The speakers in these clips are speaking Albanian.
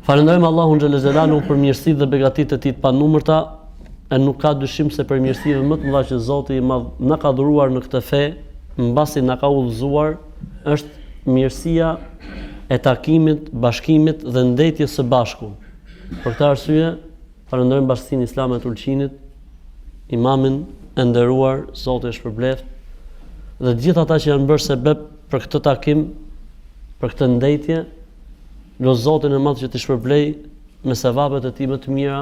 Falënderojmë Allahun xhele xhelaluhu për mirësitë dhe begatitë e tij të panumërta, e nuk ka dyshim se prej mirësive më të mëdha që Zoti i Madh na ka dhuruar në këtë fe, mbasi na ka udhëzuar, është mirësia e takimit, bashkimit dhe ndejtjes së bashku. Për këtë arsye, falënderojmë Bashkësinë Islame të Ulqinit, imamin e nderuar, Zoti e shpërbleftë, dhe të gjithë ata që janë bërë sebeb për këtë takim, për këtë ndejtje, Lus Zotin e Madh që t'i shpërblejë me sevapet e tij më të mira,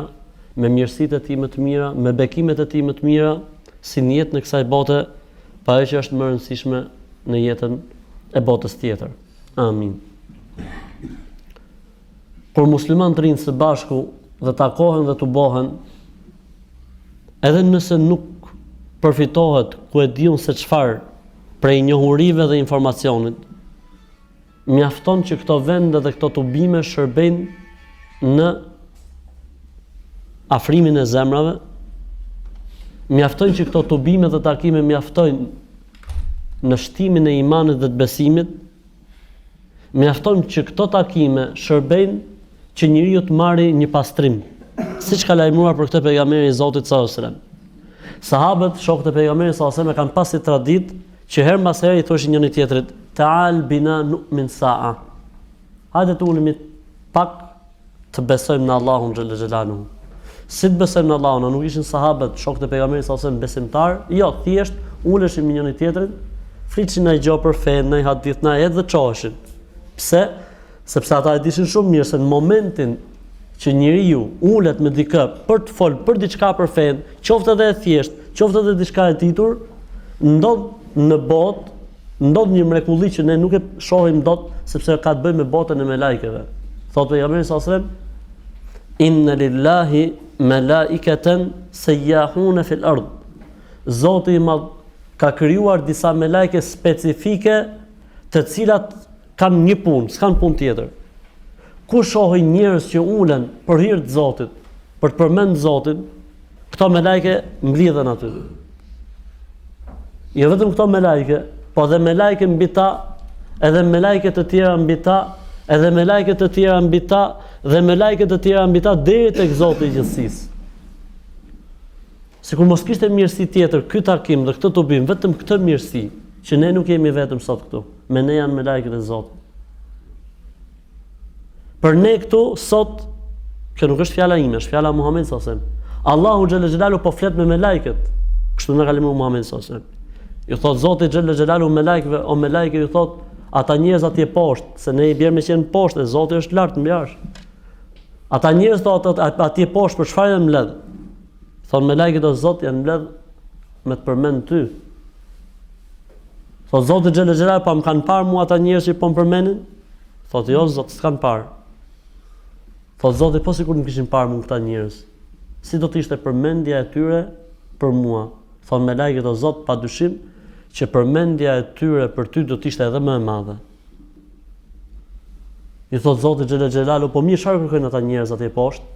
me mirësitë e tij më të mira, me bekimet e tij më të mira, si në jetën e kësaj bote, po ajo që është më e rëndësishme në jetën e botës tjetër. Amin. Kur muslimanët rrinë së bashku dhe takohen dhe tubohen, edhe nëse nuk përfitohet ku e di unë se çfarë prej njohurive dhe informacionit, Mjafton që këto vende dhe këto tubime shërbejnë në afrimin e zemrave, mjaftojnë që këto tubime dhe takime mjaftojnë në shtimin e imanit dhe të besimit, mjafton që këto takime shërbejnë që njeriu të marrë një pastrim, siç ka lajmëruar për këtë pejgamberi i Zotit sallallahu alajhi wasallam. Sahabët, shokët e pejgamberit sallallahu alajhi wasallam kanë pas si traditë që herë mbas here i thoshin njëri tjetrit, "Ta'al bina nu'min sa'a." Hajde të ulemi pak të besojmë në Allahun xhele xhelaluhu. Si të besojmë në Allahun? A nuk ishin sahabët, shokët e pejgamberit sallallahu alajhi wasallam besimtar? Jo, thjesht uleshin me njëri tjetrin, flitshin nai gjë për fenë, nai hadith, nai ajet dhe çoheshin. Pse? Sepse ata e dishin shumë mirë se në momentin që njeriu ulet me dikë për të fol për diçka për fenë, qoftë edhe e thjeshtë, qoftë edhe diçka e ditur, ndodh në botë, ndodh një mrekulli që ne nuk e shohim dot sepse ka të bëjë me botën e melajkeve. Thotë pejgamberi sallallahu alajhi wasallam, "Inna lillahi malaikatan sayyahuna fil ard." Zoti i madh ka krijuar disa melajke specifike të cilat Kanë një punë, s'kanë punë tjetër. Kur shohin njerëz që ulen për hir të Zotit, për të përmend Zotin, këto melajke mblidhen aty. Jo vetëm këto melajke, po edhe melajke mbi ta, edhe melajke të tjera mbi ta, edhe melajke të tjera mbi ta, dhe melajke të tjera mbi ta deri tek Zoti i gjithësisë. Sikur mos kishte mirësi tjetër ky takim dhe këtë tubim, vetëm këtë mirësi, që ne nuk jemi vetëm sot këtu, me ne janë melajket e Zotit. Për ne këtu sot, kjo nuk është fjala ime, është fjala e Muhamedit sallallahu alajhi wasallam. Allahu xhele xhelaluhu po flet me melajket. Kështu na ka lajmëruar Muhamedi sallallahu alajhi wasallam. Ju thot Zoti xhele xhelaluhu melajkeve, o melajke ju thot ata njerëz atje poshtë, se ne i bjerë me qenë poshtë, e Zoti është lart mbi arsh. Ata njerëz thot atje poshtë për çfarë janë mbledh? Thon melajket o Zot janë mbledh me të përmend ty. Thot Zoti xhele xhelaluhu po më kanë parë mua ata njerëz që po më përmendin? Thot jo Zot, s'kanë parë. Thot Zoti po sikur më kishin parë mua këta njerëz. Si do të ishte përmendja e tyre për mua? Thon melajket o Zot pa dyshim që përmendja e tyre për ty do të ishte edhe më e madhe. I thot Zoti xhele xhelaluhu, po mirë çfarë kërkojnë ata njerëz atje poshtë?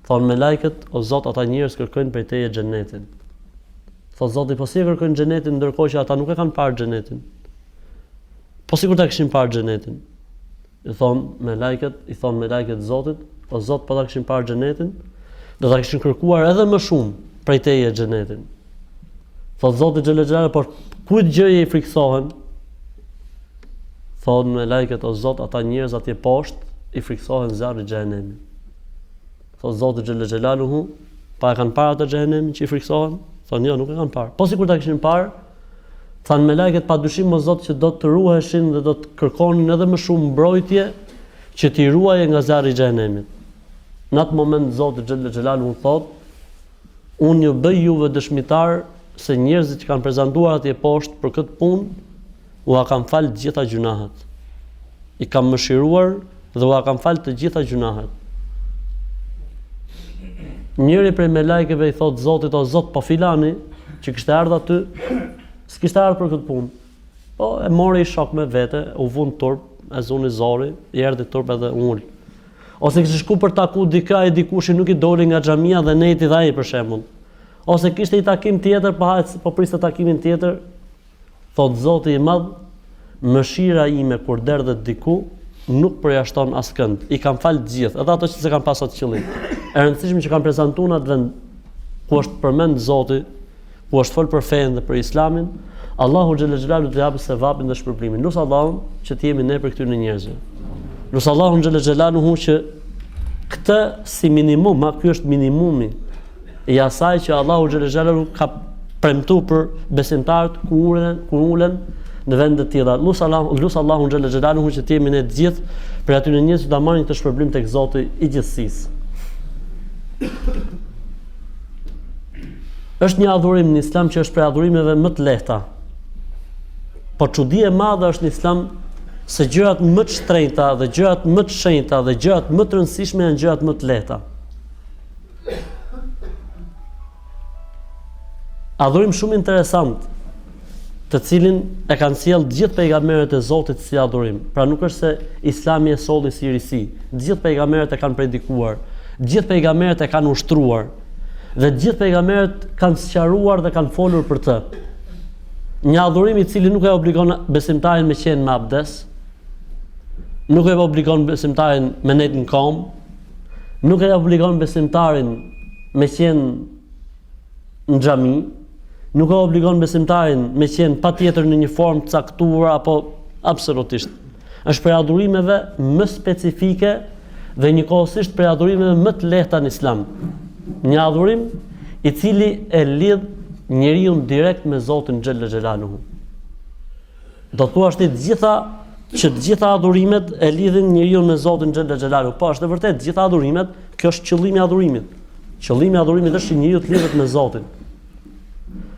Thonë melajket, o Zot, ata njerëz kërkojnë prej teje xhenetin. Thotë Zoti, po si e kërkojnë xhenetin ndërkohë që ata nuk e kanë parë xhenetin? Po sikur ta kishin parë xhenetin? I thonë melajket, i thonë melajket Zotit, o Zot, po ta kishin parë xhenetin, do ta kishin kërkuar edhe më shumë prej teje xhenetin. Thotë Zoti xhele xhelaluhu, por kujt gjëje i friksohen? Thonë melajket, o Zot, ata njerëz atje poshtë i friksohen zjarrit xhehenemit. Thotë Zoti xhele xhelaluhu, pa e kanë parë ata xhehenemin që i friksohen? Thonë jo, nuk e kanë parë. Po sikur ta kishin parë, thanë melajket pa dyshim o Zot që do të ruheshin dhe do të kërkonin edhe më shumë mbrojtje që t'i ruaje nga zjarri i xhehenemit. Në atë moment Zoti xhele xhelaluhu thotë, unë ju bëj juve dëshmitar se njerëzit që kanë prezantuar atje poshtë për këtë punë, ua kam falë të gjitha gjynahet. I kam mëshiruar dhe ua kam falë të gjitha gjynahet. Njëri prej melajkeve i thot Zotit, o Zot, po filani, që kishte ardhur aty, s'kishte ardhur për këtë punë. Po e mori shok me vete, u vu në turp, e zuni zori, i erdhi turp edhe u ul. Ose kishte shku për taku dikë e dikushi nuk i doli nga xhamia dhe nejti dhe ai për shembull. Ose kishte një takim tjetër, po hajt, po priste takimin tjetër, Thotë Zoti i Madh, Mëshira ime kur derdhet diku, nuk përjashton askënd, i kanë falë të gjithë, edhe ato që s'e kanë pas atë qëllim. E rëndësishme që kanë prezantu në atë vend ku është përmend Zoti, ku është fol për fenë dhe për Islamin, Allahu xhele xhelaluhu të japë sevapin dhe shpërblimin. Lus Allahun që të jemi ne prej këtyre njerëzve. Lus Allahun xhele xhelaluhu që këtë si minimum, ha ky është minimumi i asaj që Allahu xhele xhelaluhu ka premtu për besimtarët kur ulen, kur ulen në vende të tilla. Lus Allahu, lus Allahun xhele xhelaluhu që të jemi ne të gjithë prej atyre njerëzve që ta marrin këtë shpërblim tek Zoti i gjithësisë. Është një adhurim në Islam që është prej adhurimeve më të lehta. Po çudi e madhe është në Islam se gjërat më të shtrenjta dhe gjërat më të shenjta dhe gjërat më të rëndësishme janë gjërat më të lehta. Adhurim shumë interesant, të cilin e kanë sjellë të gjithë pejgamberët e Zotit si adhurim. Pra nuk është se Islami e solli si risi. Të gjithë pejgamberët e kanë predikuar, të gjithë pejgamberët e kanë ushtruar dhe të gjithë pejgamberët kanë sqaruar dhe kanë folur për të. Një adhurim i cili nuk e obligon besimtarin me qenë me abdes, nuk e obligon besimtarin me nejt në kom, nuk e obligon besimtarin me qenë në xhami, nuk e obligon besimtarin me qenë patjetër në një formë të caktuar apo absolutisht. Është prej adhurimeve më specifike dhe njëkohësisht prej adhurimeve më të lehta në Islam. Një adhurim i cili e lidh njeriun direkt me Zotin xhele xhelaluhu. Do thuash ti të gjitha që të gjitha adhurimet e lidhin njeriun me Zotin xhele xhelaluhu. Po është e vërtetë, të gjitha adhurimet, kjo është qëllimi i adhurimit. Qëllimi i adhurimit është që njeriu të lidhet me Zotin.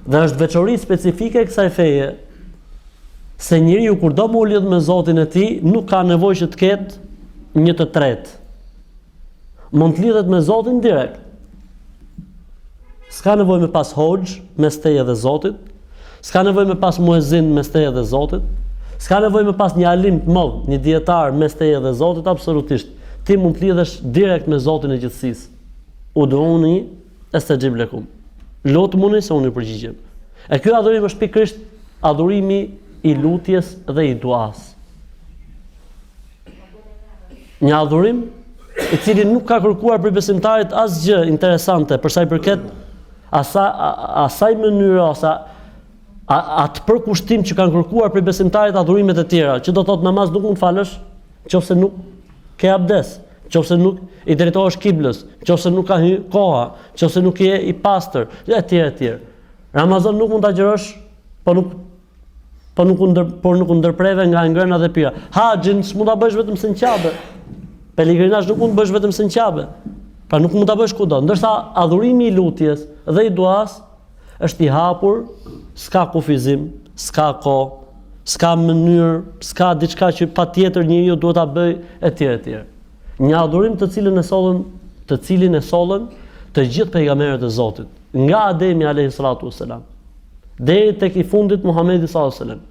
Dhe është veçori specifike e kësaj feje se njeriu kur do me u lidh me Zotin e tij, nuk ka nevojë që të ketë një të tretë. Mund të lidhet me Zotin direkt. S'ka nevojë me pas hoxhë mes teje dhe Zotit, s'ka nevojë me pas muezin mes teje dhe Zotit, s'ka nevojë me pas një alim të madh, një dijetar mes teje dhe Zotit, absolutisht. Ti mund të lidhesh direkt me Zotin e gjithësisë. Ud'uni estajib lekum. Lutmuni se unë ju përgjigjem. E ky adhurim është pikërisht adhurimi i lutjes dhe i duas. Një adhurim i cili nuk ka kërkuar prej besimtarit asgjë interesante për sa i përket asa, asaj mënyre ose a, atë përkushtim që kanë kërkuar prej besimtarit adhurimet e tjera, që do thotë namaz nuk mund të falësh qofse nuk ke abdes, qofse nuk i drejtohesh kiblës, qofse nuk ka hy koha, qofse nuk je i pastër, etj etj. Ramazan nuk mund ta agjërosh, po nuk Po nuk u ndër, por nuk u ndërpreve nga e ngrëna dhe pira. Haxhin s'mund ta bësh vetëm se në Qabe. Pelegrinazh nuk mund të bësh vetëm se në Qabe. Pra nuk mund ta bësh kudo. Ndërsa adhurimi i lutjes dhe i duas është i hapur, s'ka kufizim, s'ka kohë, s'ka mënyrë, s'ka diçka që patjetër njeriu duhet ta bëjë etj etj. Një adhurim të cilin e sollën, të cilin e sollën të gjithë pejgamberët e Zotit, nga Ademi alayhi salatu wasalam deri tek i fundit Muhamedi sallallahu alaihi wasallam.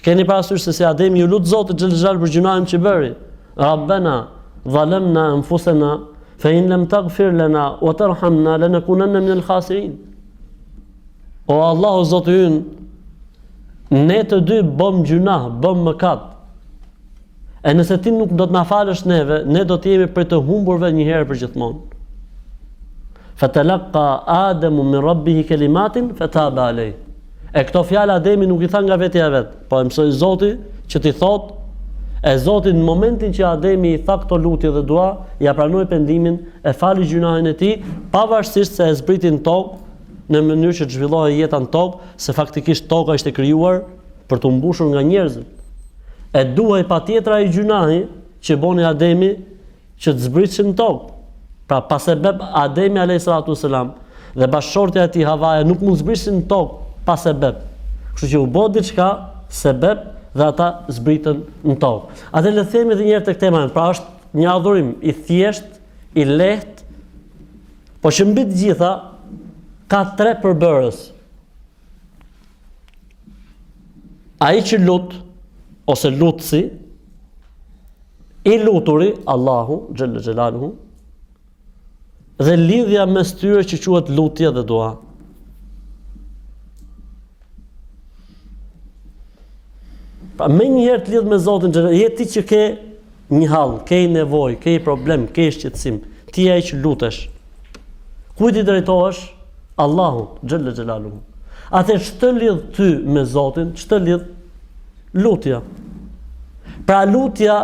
Keni parasysh se si Ademi iu lut Zotit xhel xhelal për gjynahin që bëri. Rabbena zalamna anfusana fa in lam taghfir lana wa tarhamna lanakunanna min al-khasirin. O Allah o Zoti ynë, ne të dy bëm gjynah, bëm mëkat. E nëse ti nuk do të na falësh neve, ne do të jemi prej të humburve një herë për gjithmonë. Fatalaqqa Adamu min rabbih kalimatin fataba alayh. E këto fjalë Ademi nuk i tha nga vetja e vet, po e mësoi Zoti që t'i thotë E Zoti në momentin që Ademi i tha këto lutje dhe dua, ia pranoi pendimin, e fali gjynahin e tij, pavarësisht se e zbriti në tokë, në mënyrë që të zhvillohej jeta në tokë, se faktikisht toka ishte krijuar për t'u mbushur nga njerëzit. E duhej patjetër ai gjynahi që boni Ademi që të zbritshin në tokë. Pra pa sebeb Ademi alayhi salatu wasalam dhe bashkëshortja e tij Havaja nuk mund të zbrisnin në tokë pa sebeb. Kështu që u bë diçka sebeb dhe ata zbritën në tokë. Atëherë le të themi edhe një herë tek tema, pra është një adhurim i thjeshtë, i lehtë, po që mbi të gjitha ka tre përbërës. Ai që lut ose lutësi i luturi Allahu xhelle xhelaluhu dhe lidhja mes tyre që quhet lutje dhe dua. Pra menjëherë të lidh me Zotin, je ti që ke një hall, ke nevojë, ke problem, ke shqetësim, ti je ai që lutesh. Kujt i drejtohesh? Allahut xhelle xhelaluhu. Atëherë ç'të lidh ty me Zotin, ç'të lidh lutja. Pra lutja,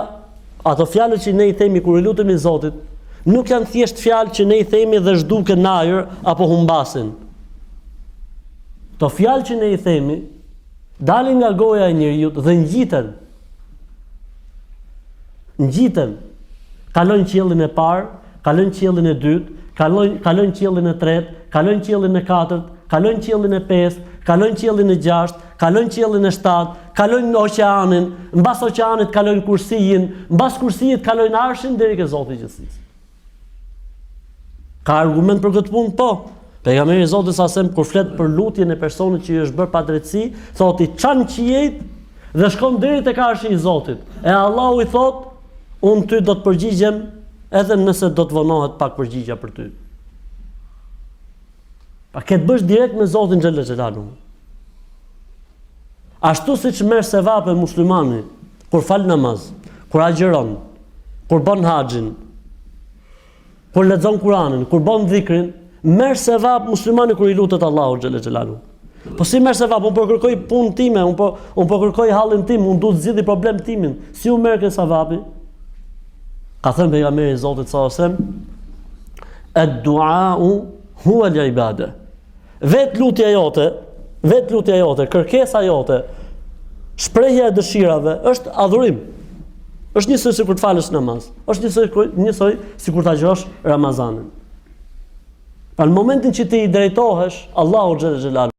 ato fjalët që ne i themi kur i lutemi Zotit, nuk janë thjesht fjalë që ne i themi dhe zhduken në ajër apo humbasin. Këto fjalë që ne i themi, Dalin nga goja e njeriut dhe ngjiten. Ngjiten. Kalojnë qiellin e parë, kalojnë qiellin e dytë, kalojnë kalojnë qiellin e tretë, kalojnë qiellin e katërt, kalojnë qiellin e pestë, kalojnë qiellin e gjashtë, kalojnë qiellin e shtatë, kalojnë oqeanin, mbas oqeanit kalojnë kursijin, mbas kursijit kalojnë arshin deri ke Zoti i gjithësisë. Ka argument për këtë punë? Po. Pejgamberi i Zotit sa sem kur flet për lutjen e personit që i është bërë padrejtësi, thotë i çan qiejt dhe shkon deri tek arshi i Zotit. E Allahu i thotë, unë ty do të përgjigjem edhe nëse do të vonohet pak përgjigja për ty. Pa ke të bësh direkt me Zotin xhelle xhelaluhu. Ashtu siç merr sevape muslimani kur fal namaz, kur agjëron, kur bën haxhin, kur lexon Kur'anin, kur bën dhikrin, merr sevap muslimani kur i lutet Allahut xhelle xhelaluhu. Po si merr sevap? Unë po kërkoj punë time, unë po unë po kërkoj hallin tim, unë du të zgjidhi problem timin. Si u merr ky sevapi? Ka thënë pejgamberi i Zotit sallallahu alajhi wasallam, "Ad-du'a'u huwa al-ibada." Vetë lutja jote, vetë lutja jote, kërkesa jote, shprehja e dëshirave është adhurim. Është njësoj sikur të falësh namaz, është njësoj njësoj sikur të agjërosh Ramazanin. Pra në momentin që ti i drejtohesh Allahut xhelle xhelaluhu,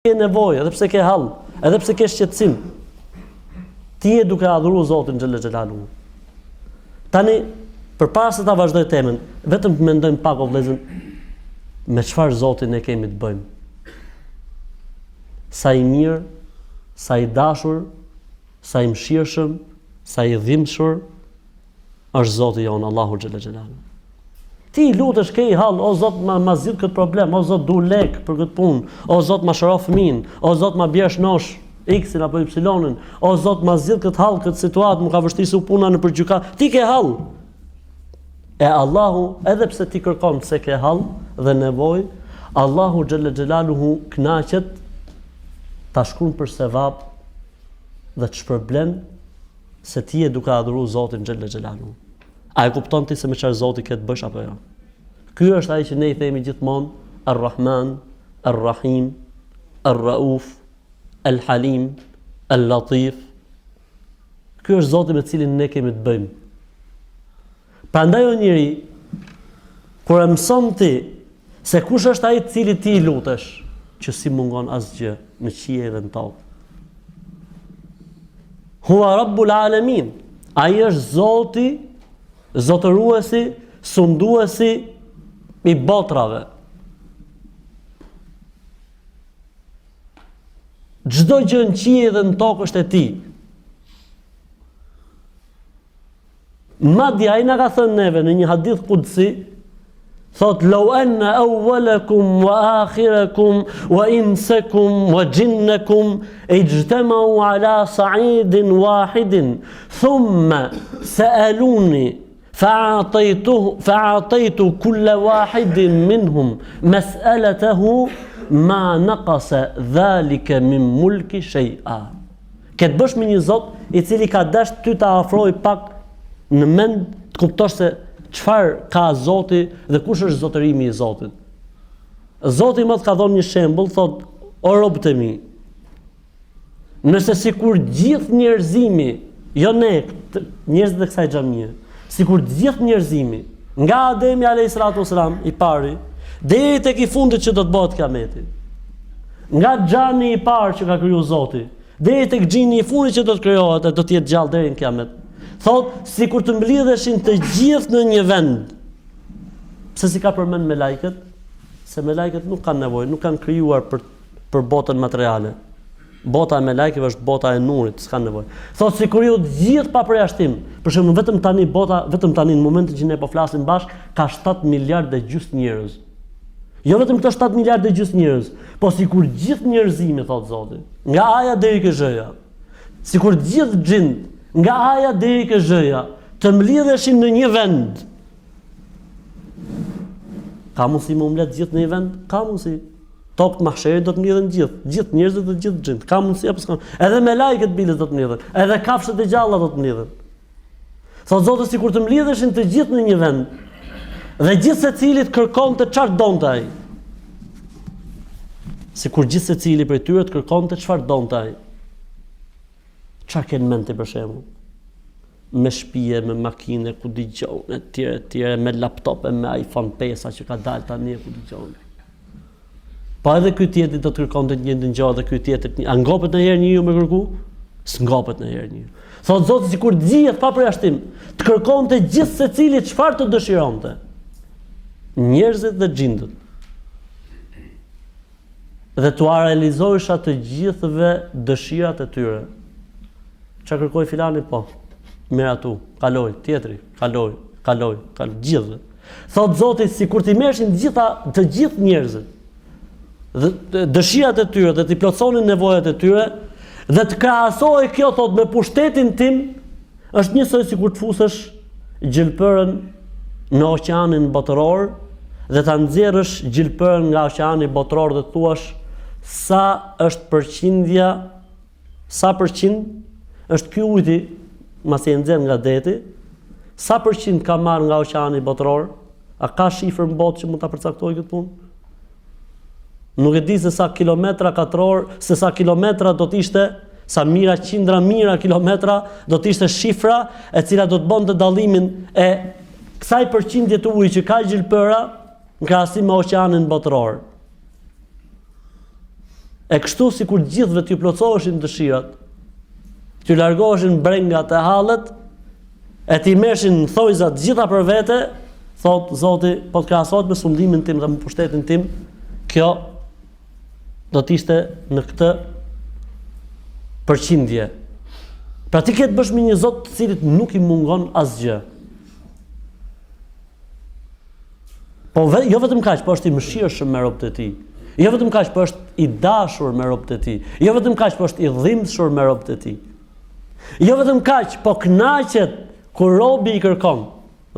ke nevojë, edhe pse ke hall, edhe pse ke shqetësim, ti je duke adhuru Zotin xhelle xhelaluhu. Tani, përpara se ta vazhdoj temën, vetëm të mendojmë pak o vëllezër me çfarë Zoti ne kemi të bëjmë. Sa i mirë, sa i dashur, sa i mëshirshëm, sa i dhimbshur, është Zoti jonë, Allahu xhelle xhelaluhu. Ti i lutesh ke hall, o Zot ma ma zgjidh këtë problem, o Zot du lek për këtë punë, o Zot ma shëro fëmin, o Zot ma bjer shnosh X-in apo Y-in, o Zot ma zgjidh këtë hall, këtë situatë, m'u ka vështirësu puna nëpër gjykatë. Ti ke hall. E Allahu, edhe pse ti kërkon se ke hall dhe nevojë, Allahu xhelle xhelaluhu kënaqet ta shkruan për sevap dhe të shpërblen se ti je duke adhuru Zotin xhelle xhelaluhu. A e kupton ti se me çfarë Zoti ke të bësh apo jo? Ky është ai që ne i themi gjithmonë Ar-Rahman, Ar-Rahim, Ar-Rauf, Al-Halim, Al-Latif. Ky është Zoti me të cilin ne kemi të bëjmë. Prandaj o njeri, kur e mëson ti se kush është ai të cilit ti i lutesh, që s'i mungon asgjë në qiej dhe në tokë. Huwa Rabbul Alamin. Ai është Zoti, zotëruesi, sunduesi i botrave. Çdo gjë në qiej dhe në tokë është e tij. Madje ai na ka thënë neve në një hadith kudsi, thot law anna awwalakum wa akhirakum wa insakum wa jinnakum ijtama'u ala sa'idin wahidin thumma sa'aluni fa'ataytuhu fa'ataytu kulla wahidin minhum mas'alatahu ma naqasa dhalika min mulki shay'a Ke të bësh me një Zot i cili ka dashtë ty ta afrojë pak në mend të kuptosh se çfarë ka Zoti dhe kush është zotërimi i Zotit. Zoti i madh ka dhënë një shembull, thotë o robët e mi. Nëse sikur gjithë njerëzimi, jo ne, njerëzit e kësaj xhamie, sikur gjithë njerëzimi, nga Ademi alayhis salatu wasalam i pari, deri tek i fundit që do të bëhet kiameti. Nga xhani i parë që ka kriju Zoti, deri tek xhini i fundit që do të krijohet e do të jetë gjallë deri në kiamet. Thot, sikur të mblidheshin të gjithë në një vend. Pse s'i ka përmend melajket? Se melajket nuk kanë nevojë, nuk kanë krijuar për për botën materiale. Bota e melajkeve është bota e nurit, s'kanë nevojë. Thot sikur ju të gjithë pa përjashtim. Për shembull, vetëm tani bota, vetëm tani në momentin që ne po flasim bashk, ka 7 miliardë e gjysmë njerëz. Jo vetëm këto 7 miliardë e gjysmë njerëz, po sikur gjithë njerëzimi, thotë Zoti, nga A-ja deri ke Zh-ja. Sikur të gjithë xhindët, nga A-ja deri ke Zh-ja, të mblidheshin në një vend. Ka mundësi me u mbledh gjithë në një vend? Ka mundësi. Tokë të mahsherit do të mblidhen gjithë, gjithë njerëzit dhe gjithë xhindët. Ka mundësi apo s'ka? Edhe melaiket biles do të mblidhen, edhe kafshët e gjalla do të mblidhen. Thotë Zoti sikur të mblidheshin të gjithë në një vend dhe gjithsecili të kërkonte çfarë donte ai. Sikur gjithsecili prej tyre të kërkonte çfarë donte ai. Çfarë ke në mend ti për shembull? Me shtëpi, me makinë, ku di unë, etj, etj, me laptop e me iPhone 5 që ka dalë tani ku di unë. Po edhe ky tjetri do të kërkonte të njëjtën gjë dhe ky tjetri. A ngopet ndonjëherë njeriu me kërku? S'ngopet ndonjëherë njeriu. Thotë Zoti sikur të gjithë pa përjashtim, të kërkonte gjithsecili çfarë të dëshironte. Njerëzit dhe xhindët. Dhe t'ua realizojsha të gjithëve dëshirat e tyre. Ça kërkoi filani po. Miratu, kaloi tjetri, kaloi, kaloi, kaloi gjithëve. Thotë Zoti sikur t'i merrshin të gjitha të gjithë njerëzit dhe dëshirat e tyre dhe t'i plotësonin nevojat e tyre dhe të krahasohej kjo thotë me pushtetin tim është njësoj sikur të fusësh gjilpërën në oqeanin botëror dhe ta nxjerrësh gjilpërën nga oqeani botëror dhe të thuash sa është përqindja Sa përqind është ky ujti masi e nxjerr nga deti? Sa përqind ka marrë nga oqeani botëror? A ka shifër në botë që mund ta përcaktojë këtë punë? Nuk e di se sa kilometra katror, se sa kilometra do të ishte, sa mijëra qindra mijëra kilometra do të ishte shifra e cila do të bënte dallimin e kësaj përqindje të ujit që ka gjilpëra në krahasim me oqeanin botëror. E kështu sikur të gjithëve t'ju plotësoheshin dëshirat, t'ju largoheshin brengat e hallet, e t'i merrshin në thojza të gjitha për vete, thotë Zoti, po të krahasohet me sundimin tim dhe me pushtetin tim, kjo do të ishte në këtë përqindje. Pra ti ke të bësh me një Zot të cilit nuk i mungon asgjë. Po ve, jo vetëm kaq, po është i mëshirshëm me robët e tij. Jo vetëm kaq, po është i dashur me robët e tij. Jo vetëm kaq, po është i dhimbshur me robët e tij. Jo vetëm kaq, po kënaqet kur robi i kërkon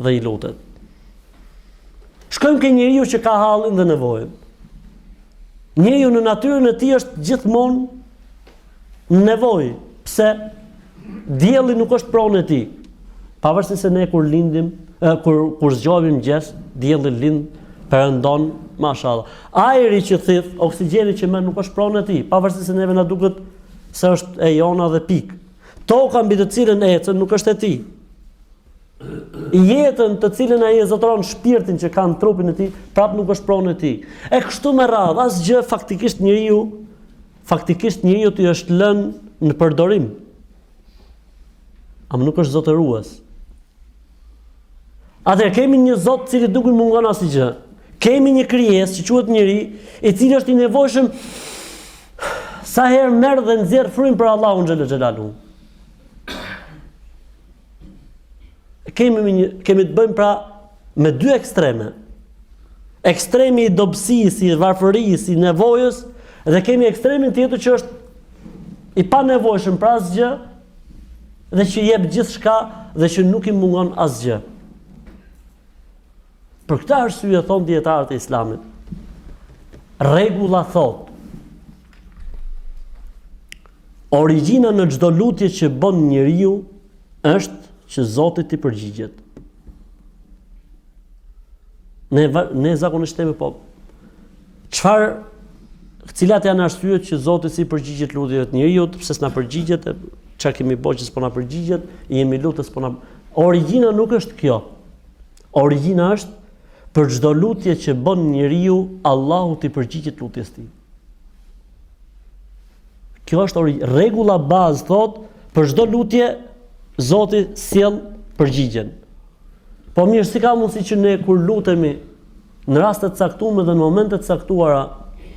dhe i lutet. Shkojmë ke njeriu që ka hallin dhe nevojën. Njeriu në natyrën e tij është gjithmonë në nevojë. Pse? Dielli nuk është pronë e tij. Pavarësisht se ne kur lindim, e, kur kur zgjohemi në mëngjes, dielli lind, perëndon, mashallah. Ajri që thith, oksigjeni që merr nuk është pronë e tij, pavarësisht se neve na duket se është e jona dhe pikë. Toka mbi të cilën ecën nuk është e tij. Jetën të cilën ai e zotëron shpirtin që ka në trupin e tij, prapë nuk është pronë e tij. E kështu me radhë, asgjë faktikisht njeriu Faktikisht njeriut i është lënë në përdorim. Ama nuk është zotërues. Atëherë kemi një Zot të cilit nuk i mungon asnjë gjë. Kemi një krijesë që quhet njeri, i cili është i nevojshëm sa herë merr dhe nxjerr frymë për Allahun xhele xhelaluhu. Kemi me një kemi të bëjmë pra me dy ekstreme. Ekstremi i dobësisë, i varfërisë, i nevojës dhe kemi ekstremin tjetër që është i panevojshëm për asgjë dhe që jep gjithçka dhe që nuk i mungon asgjë. Për këtë arsye thonë dijetarët e Islamit. Rregulla thotë Origjina në çdo lutje që bën njeriu është që Zoti t'i përgjigjet. Ne ne zakonisht themi po çfarë cilat janë arsyet që Zoti s'i përgjigjet lutjeve të njeriut, pse s'na përgjigjet, çka kemi bërë që s'po na përgjigjet, jemi lutë s'po na Origjina nuk është kjo. Origjina është për çdo lutje që bën njeriu, Allahu t'i përgjigjet lutjes tij. Kjo është rregulla bazë thotë, për çdo lutje Zoti sjell përgjigjen. Po mirë, si ka mundësi që ne kur lutemi në raste të caktuara dhe në momente të caktuara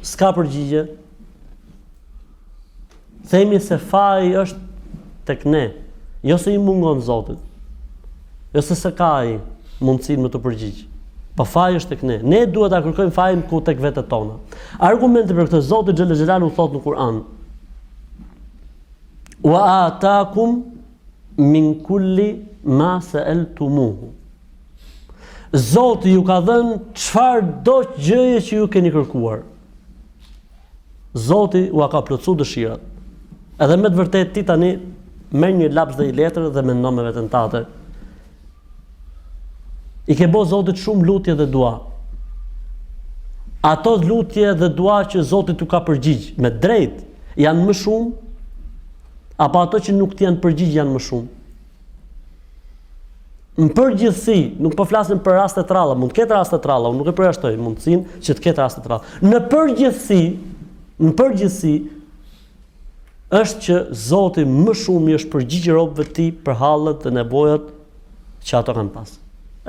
s'ka përgjigje? Themi se faji është tek ne, jo se i mungon Zotit. Jo se s'e ka ai mundësinë me t'u përgjigj. Po faji është tek ne. Ne duhet ta kërkojmë fajin ku tek vetet tona. Argumenti për këtë Zoti xhele xhelaluhu thotë në Kur'an. Wa atakum min kulli ma sa'altumuhu. Zoti ju ka dhënë çfarëdo gjëje që ju keni kërkuar. Zoti ua ka plotësu dëshirat. Edhe me të vërtetë ti tani merr një laps dhe një letër dhe mendo me veten tate. I ke bo Zotit shumë lutje dhe dua. Ato lutje dhe dua që Zoti t'u ka përgjigj me drejt janë më shumë apo ato që nuk të janë përgjigj janë më shumë. Në përgjithësi, nuk po flasim për raste të rralla, mund të ketë raste të rralla, unë nuk e përjashtoj mundësinë që të ketë raste të rralla. Në përgjithësi, në përgjithësi është që Zoti më shumë i është përgjigj robëve të tij për hallet dhe nevojat që ato kanë pas.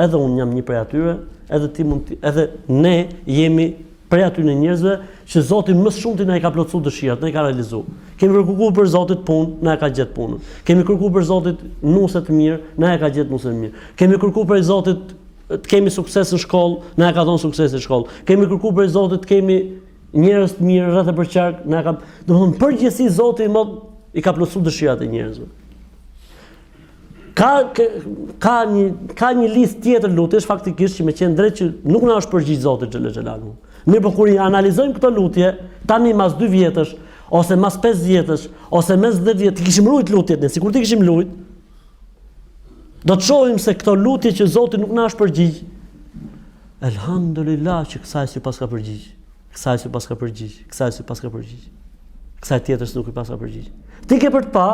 Edhe unë jam një prej atyre, edhe ti mund të, edhe ne jemi prej atyre njerëzve që Zoti më së shumti na i ka plotësuar dëshirat, na i ka realizuar. Kemi kërkuar prej Zotit punë, na e ka gjetë punën. Kemi kërkuar prej Zotit nuse të mirë, na e ka gjetë nuse të mirë. Kemi kërkuar prej Zotit të kemi sukses në shkollë, na e ka dhënë sukses në shkollë. Kemi kërkuar prej Zotit të kemi njerëz të mirë rreth e përqark, na e ka, domethënë në përgjithësi Zoti i madh i ka plotësuar dëshirat e njerëzve. Ka ka një ka një listë tjetër lutjesh faktikisht që me qenë drejt që nuk na është përgjigj Zoti xhele xhelaluhu. Mirëpo kur i analizojmë këto lutje, tani mas 2 vjetësh ose mas 5 vjetësh ose mas 10 vjet, t'i kishim rujt lutjet ne, sikur t'i kishim rujt, do të shohim se këto lutje që Zoti nuk na është përgjigj. Elhamdulillah që kësaj s'i paska përgjigj. Kësaj s'i paska përgjigj, kësaj s'i paska përgjigj. Kësaj tjetrës nuk i paska përgjigj. Ti ke për të pa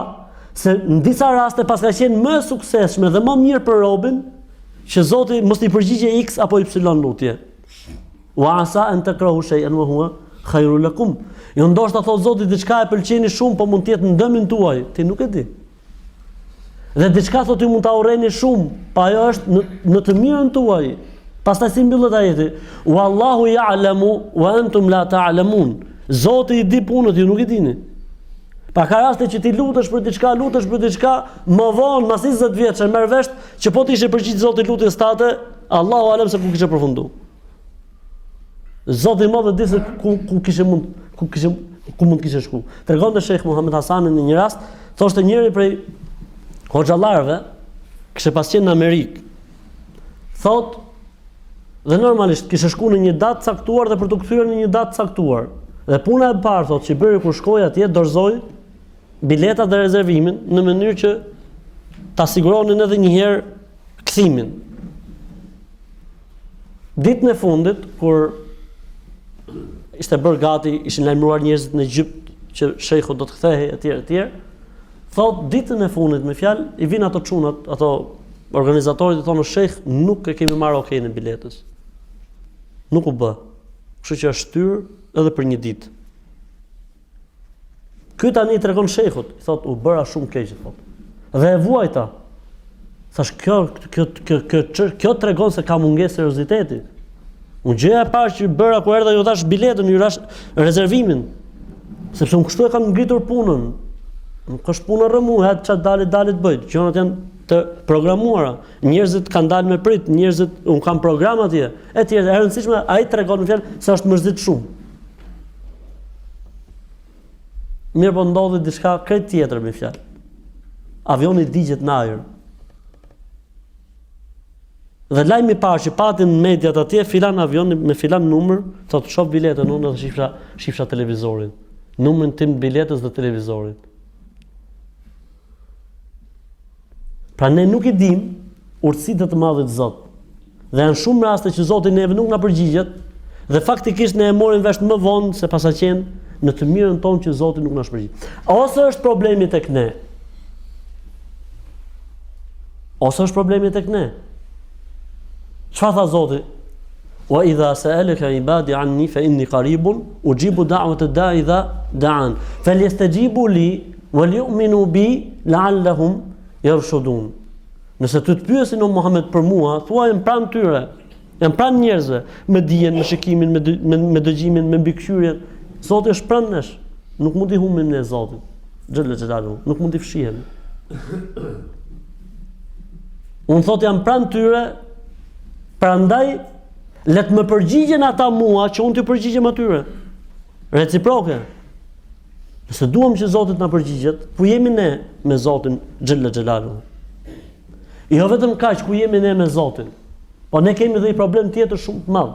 se në disa raste paska qenë më e suksesshme dhe më mirë për robin që Zoti mos t'i përgjigjej X apo Y lutje. Wa asa an takrahu shay'an wa huwa khairul lakum. Jo ndoshta thot Zoti diçka e pëlqeni shumë, po mund të jetë në dëmin tuaj, ti nuk e di. Dhe diçka thotë ju mund ta urreni shumë, po ajo është në, në të mirën tuaj. Pastaj si mbyllet ajeti? Wallahu ya'lamu wa antum la ta'lamun. Zoti i di punët, ju nuk i dini. Pa ka raste që ti lutesh për diçka, lutesh për diçka, më vonë, mas 20 vjeç e merr vesh që po t'i ishte përgjigj Zoti lutjes tate, Allahu alem se ku kishe përfundu. Zoti i madh e di se ku ku kishe mund ku kishe ku mund të kishe shku. Tregonte Sheikh Muhammed Hasani në një rast, thoshte njëri prej hoxhallarëve kishte pas qenë në Amerikë. Thot dhe normalisht kishte shku në një datë caktuar dhe për t'u kthyer në një datë caktuar. Dhe puna e parë thotë që bëri kur shkoi atje dorëzoi biletat dhe rezervimin në mënyrë që ta siguronin edhe një herë kthimin. Ditën e fundit kur ishte bërë gati, ishin lajmëruar njerëzit në Egjypt që shejhu do të kthehej etj etj. Thot ditën e fundit me fjalë i vijnë ato çunat, ato organizatorët i thonë shejh nuk e kemi marrë okay-n e biletës. Nuk u bë. Kështu që është shtyrë edhe për një ditë. Ky tani i tregon shejhut, i thot u bëra shumë keq, i thot. Dhe e vuajta. Thash kjo kjo kjo kjo kjo, kjo tregon se ka mungesë serioziteti. Unë gjëja e parë që bëra kur erdha ju dhash biletën, ju dhash rezervimin. Sepse unë kështu e kam ngritur punën. Nuk është puna rrëmujë, hajt ça dali dali të bëj. Gjërat janë të programuara. Njerëzit kanë dalë me prit, njerëzit un kam program atje. Etj, e rëndësishme ai tregon me fjalë se është mërzit shumë. Mirëpo ndodhi diçka krejt tjetër me fjalë. Avioni digjet në ajër. Dhe lajmi i parë që pati në mediat atje, filan avion me filan numër, thotë shoh biletën unë dhe shifsha, shifsha televizorin. Numrin tim të biletës dhe televizorit. Pra ne nuk i dimë urtësitë e të madhit Zot. Dhe janë shumë raste që Zoti neve nuk na përgjigjet dhe faktikisht ne e marrim vesh më vonë se paska qenë në të mirën tonë që Zoti nuk na është përgjigj. Ose është problemi tek ne. Ose është problemi tek ne. Çfarë tha Zoti? Wa idha sa'alaka ibadi anni fa inni qaribun ujibu da'wata da'i idha da'an falyastajibu li wal yu'minu bi la'allahum yarshudun. Nëse ty të pyesin o Muhammed për mua, thuaj jam pranë tyre. Jam pranë njerëzve, me dijen, me shikimin, me me, me dëgjimin, me mbikëqyrjen. Zoti është pranë nesh. Nuk mund t'i humbim ne Zotit. Xhele xhelaluhu, nuk mund t'i fshihemi. Unë thot jam pranë tyre, prandaj le të më përgjigjen ata mua që unë t'u përgjigjem atyre. Reciproke. Nëse duam që Zoti të na përgjigjet, ku jemi ne me Zotin xhelle xhelaluhu? Jo vetëm kaq ku jemi ne me Zotin, po ne kemi dhe një problem tjetër shumë të madh,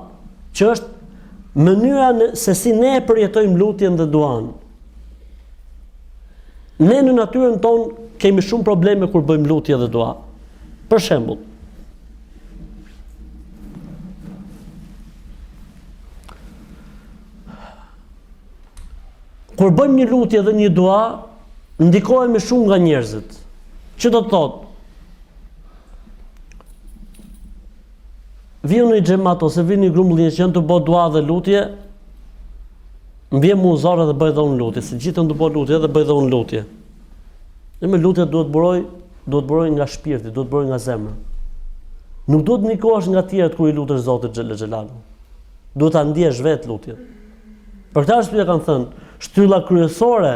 që është mënyra në, se si ne e përjetojmë lutjen dhe duan. Ne në natyrën tonë kemi shumë probleme kur bëjmë lutje dhe dua. Për shembull, Kur bëjmë një lutje dhe një dua, ndikohemi shumë nga njerëzit. Që do të thotë? Vij në një xhemat ose vij në një grumbullim që janë tu bo dua dhe lutje, më vjen mu zor edhe bëj dhe unë lutje, se gjithë janë tu bo lutje dhe bëj dhe unë lutje. E me lutja duhet buroj, duhet buroj nga shpirti, duhet buroj nga zemra. Nuk duhet ndikohesh nga tjerët kur i lutesh Zotit xhelle xhelaluhu. Duhet ta ndjesh vetë lutjen. Për këtë arsye kanë thënë, shtylla kryesore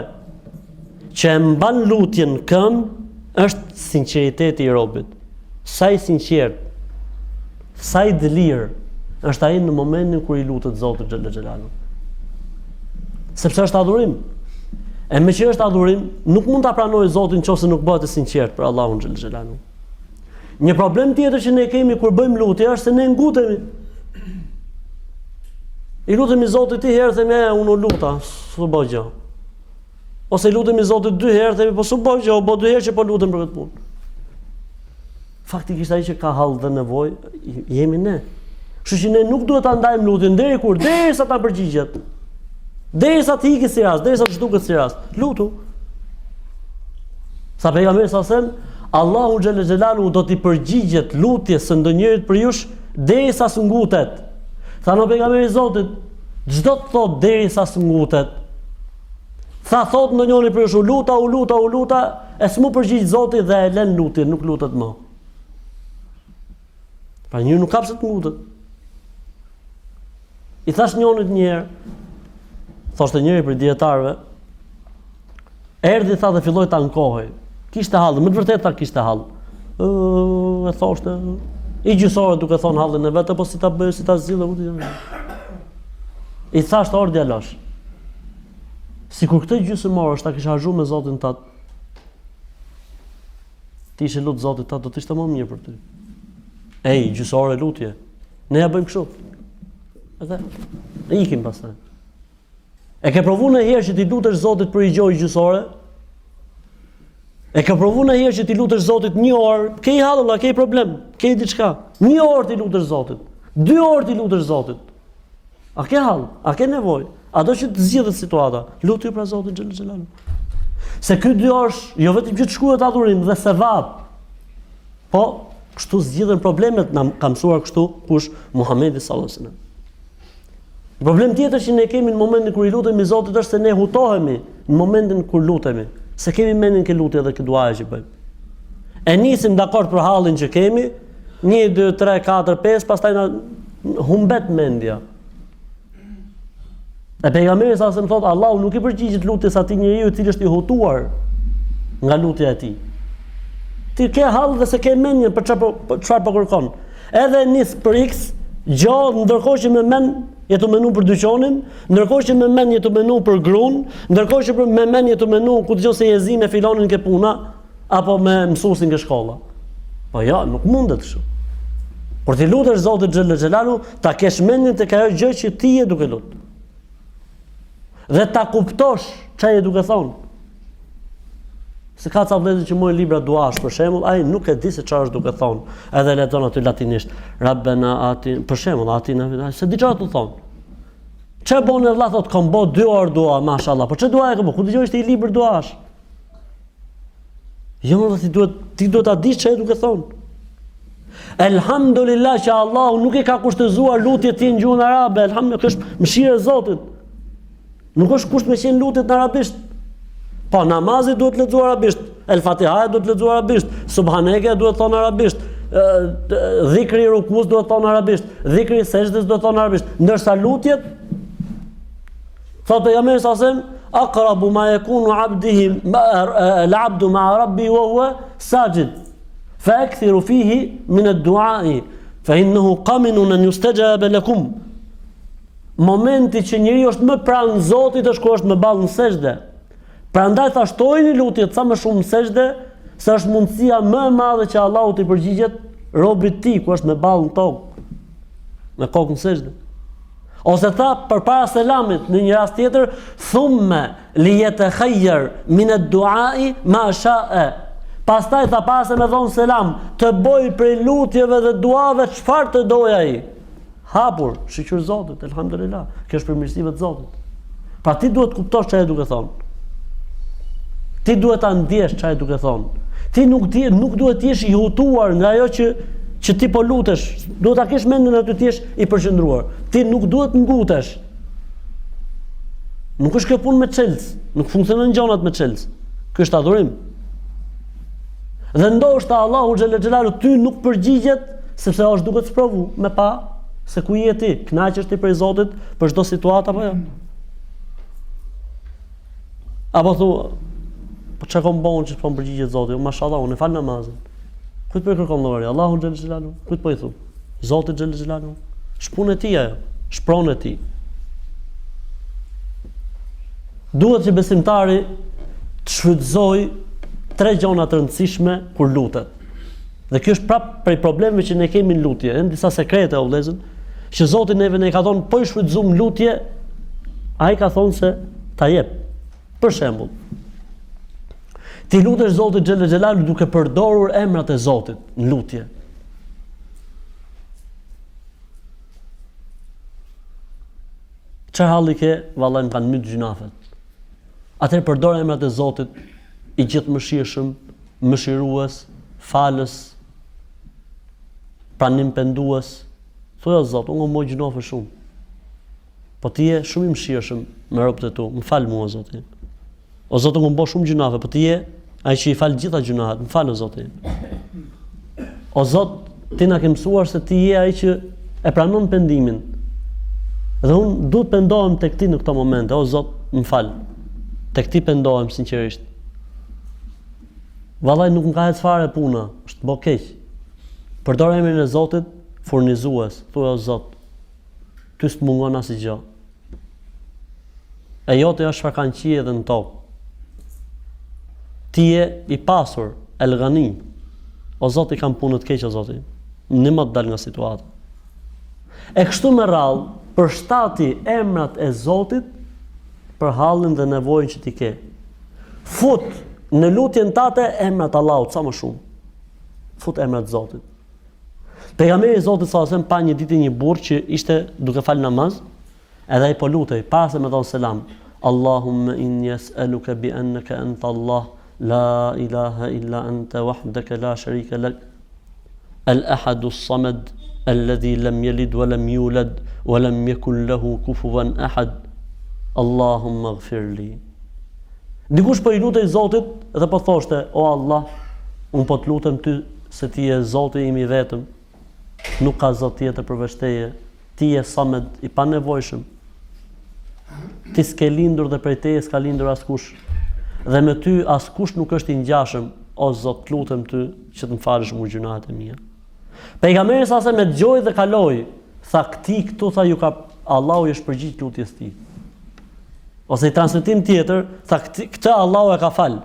që e mban lutjen në këmbë është sinqeriteti i robit. Sa i sinqert, sa i dëlirë është ai në momentin kur i lutet Zotit xhelle xhelaluhu. Sepse është adhurim. E meqë është adhurim, nuk mund ta pranojë Zoti në qoftë se nuk bëhet e sinqert për Allahun xhelle xhelaluhu. Një problem tjetër që ne kemi kur bëjmë lutje është se ne ngutemi. I lutemi Zotit një herë themi e unë u luta, s'u bë gjë. Ose i lutemi Zotit dy herë themi po s'u bë gjë, u bë dy herë që po lutem për këtë punë. Faktikisht ai që ka hall dhe nevojë jemi ne. Kështu që ne nuk duhet ta ndajmë lutjen deri kur, derisa ta përgjigjet. Derisa të ikë si rast, derisa të zhduket si rast. Lutu. Tha pejgamberi sa sem, Allahu xhelle xhelaluhu do t'i përgjigjet lutjes së ndonjërit prej jush derisa s'ngutet. Tha o pejgamberi i Zotit, ç'do të thotë derisa s'ngutet? Tha thot ndonjëri prej jush u luta, u luta, u luta, e s'mu përgjigj Zoti dhe e lën lutjen, nuk lutet më. Pra njeriu nuk ka pse të ngutet. I thash njonit një herë, thoshte njëri prej dijetarëve, erdhi tha dhe filloi të ankohej. Kishte hall, me të vërtetë tha kishte hall. Ë, e thoshte, i gjysë ore duke thonë hallin e vet, po si ta bëj, si ta zgjidh, e I thash or djalosh. Sikur këtë gjysmë ore ta kishe harxhu me Zotin tat. T'i ishe lut Zotit tat do të ishte më mirë për ty. Ej, gjysë ore lutje. Ne ja bëjmë kështu. Edhe ne ikim pastaj. E ke provu ndonjëherë që t'i lutesh Zotit për një gjë gjysë ore? E ke provu ndonjëherë që t'i lutesh Zotit një orë? Ke një hall, ke një problem, ke diçka. Një orë t'i lutesh Zotit. Dy orë t'i lutesh Zotit. A ke hall? A ke nevojë? A do që të zgjidhet situata? Lutju pra Zotit xhel xhelal. Se ky dy orësh, jo vetëm që të shkruhet adhurim dhe sevap. Po, kështu zgjidhen problemet, na ka mësuar kështu kush Muhamedi sallallahu alaihi wasallam. Problem tjetër që ne kemi në momentin kur i lutemi Zotit është se ne hutohemi në momentin kur lutemi, s'e kemi mendjen ke lutja dhe ke duaja që bëjmë. E nisim dakord për hallin që kemi, 1 2 3 4 5, pastaj na humbet mendja. E pejgamberi sa selam thotë Allahu nuk i përgjigjet lutjes atij njeriu i cili është i hutuar nga lutja e tij. Ti ke hall dhe s'e ke mendjen për çfarë po çfarë po kërkon. Edhe nis për X, gjë ndërkohë që me mend je tu menu për dyqanin, ndërkohë që me mend je tu menu për grun, ndërkohë që me mend je tu menu ku dëgjon se je zi me filonin ke puna, apo me mësuesin ke shkolla. Po jo, nuk mundet kështu. Por t'i lutesh Zotit xhel xhelalu, ta kesh mendjen tek ajo gjë që ti je duke lut. Dhe ta kuptosh çfarë je duke thonë. Se ka ca vëllezër që marrin libra duash për shembull, ai nuk e di se çfarë është duke thonë. Edhe lexon aty latinisht, Rabbena ati, për shembull, ati na, s'e di çfarë të thonë. Çe bën vëlla thot, kam bo 2 orë dua, mashallah. Po ç'dua e ke bo? Ku dëgjoj ishte i libër duash? Jo më ti duhet ti duhet ta dish çfarë duke thonë. Elhamdulillah që Allahu nuk i ka kushtëzuar lutjet të jenë në gjuhën arabe, elhamdulillah, kjo është mëshirë e Zotit. Nuk është kusht me qenë lutjet në arabisht. Po namazi duhet lexuar arabisht, El Fatiha duhet lexuar arabisht, Subhaneke duhet thonë arabisht, dhikri i rukus duhet thonë arabisht, dhikri i sexhdes duhet thonë arabisht. Ndërsa lutjet Thotë pejgamberi sa selam, akrabu ma yakunu abdihi al-abdu ma'a rabbi wa huwa sajid. Fa akthiru fihi min ad-du'a'i fa innahu qaminun an yustajaba lakum. Momenti që njeriu është më pranë Zotit është kur është me ballë në sexhde. Prandaj tha shtojini lutjet sa më shumë në sexhde, se është mundësia më e madhe që Allahu t'i përgjigjet robit të tij ku është me ballë në tokë, me kokë në sexhde. Ose tha përpara selamit në një rast tjetër, thumme li jetekhajjer min ed-duai ma shae. Pastaj tha para se me dhonë selam, të boj prej lutjeve dhe duave çfarë të dojë ai. Hapur, shyqyr Zotit, elhamdulillah. Kjo është prej mirësive të Zotit. Pra ti duhet të kuptosh çfarë je duke thonë. Ti duhet ta ndjesh çfarë je duke thonë. Ti nuk di, nuk duhet të jesh i hutuar nga ajo që që ti po lutesh. Duhet ta kesh mendjen aty të jesh i përqendruar. Ti nuk duhet të ngutesh. Nuk është kjo punë me çelës, nuk funksionojnë gjonat me çelës. Ky është adhurim. Dhe ndoshta Allahu xhele xhelaluhu ty nuk përgjigjet sepse është duke të sprovu me pa se ku je ti, kënaqesh ti prej Zotit për çdo situatë apo jo. Apo thu, po çka kom bon që s'po më përgjigjet Zoti, mashallah, unë e fal namazin. Kujt po i kërkon llogari? Allahu xhele xhelaluhu. Kujt po i thu? Zotit xhele xhelaluhu. Është punë e tij ajo, është pronë e tij. Duhet që besimtari të shfrytëzojë tre gjëra të rëndësishme kur lutet. Dhe kjo është prap prej problemeve që ne kemi në lutje, janë disa sekrete o vëllezër, që Zoti neve na i ka thonë po i shfrytëzum në lutje, ai ka thonë se ta jep. Për shembull, ti lutesh Zotit xhele xhelaluhu duke përdorur emrat e Zotit në lutje. Çfarë halli ke? Vallai më kanë myt gjynafet. Atëherë përdor emrat e Zotit, i gjithëmëshirshëm, mëshirues, falës, pranim pendues. Thuaj o Zot, unë kam bo gjynafe shumë. Po ti je shumë i mëshirshëm me robët e tu, më fal mua Zoti. O Zot, unë kam bo shumë gjynafe, po ti je ai që i fal gjitha gjynahet, më fal o Zoti. O Zot, ti na ke mësuar se ti je ai që e pranon pendimin. Dhe unë duhet pendohem tek ti në këto momente, o Zot, më fal. Tek ti pendohem sinqerisht. Vallai nuk më ka ecë fare puna, është bo keq. Përdor emrin e Zotit, furnizues, thuaj o Zot, ty s'të mungon asgjë. E jote është çfarë ka në qiej dhe në tokë. Ti je i pasur, El Ghani. O Zot i kam punët keq o Zoti. Ndihmo të dal nga situata. E kështu me radhë, përshtati emrat e Zotit për hallin dhe nevojën që ti ke. Fut në lutjen tate emrat e Allahut sa më shumë. Fut emrat e Zotit. Pejgamberi i Zotit sallallahu alajhi wasallam pa një ditë një burrë që ishte duke fal namaz, edhe ai po lutej para se me dhon selam. Allahumma inni as'aluka bi annaka anta Allah, la ilaha illa anta wahdaka la sharika lak. Al ahadu as-samad alladhi lam yalid wa lam yulad wa lam yakul lahu kufuwan ahad. Allahumma ighfir li. Dikush po i lutej Zotit dhe po thoshte, o Allah, unë po të lutem ty se ti je Zoti im i vetëm, nuk ka Zot tjetër përveç teje, ti je Samed, i panevojshëm. Ti s'ke lindur dhe prej teje s'ka lindur askush. Dhe me ty askush nuk është i ngjashëm, o Zot, të lutem ty që të më falësh mua gjynahet e mia. Pejgamberi sa se e dëgjoi dhe kaloi, tha këtij këtu tha ju ka Allahu i është përgjigj lutjes tij. Ose një transmetim tjetër, tha këtë Allahu e ka fal.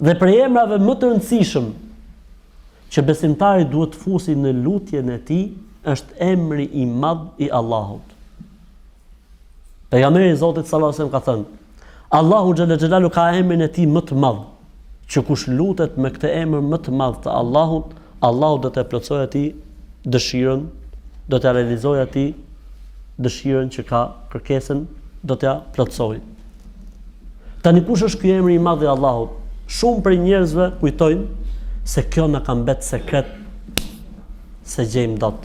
Dhe prej emrave më të rëndësishëm që besimtari duhet të fusi në lutjen e tij është emri i madh i Allahut. Pejgamberi i Zotit sallallahu alajhi wasallam ka thënë: Allahu xhele xhelaluhu ka emrin e tij më të madh, që kush lutet me këtë emër më të madh të Allahut, Allahu do t'ia plotësojë atij dëshirën, do t'ia realizojë atij dëshirën që ka, kërkesën do t'ia plotësojë. Tani kush është ky emri i madh i Allahut? Shumë prej njerëzve kujtojnë se kjo na ka mbet sekret s'e gjejmë dot.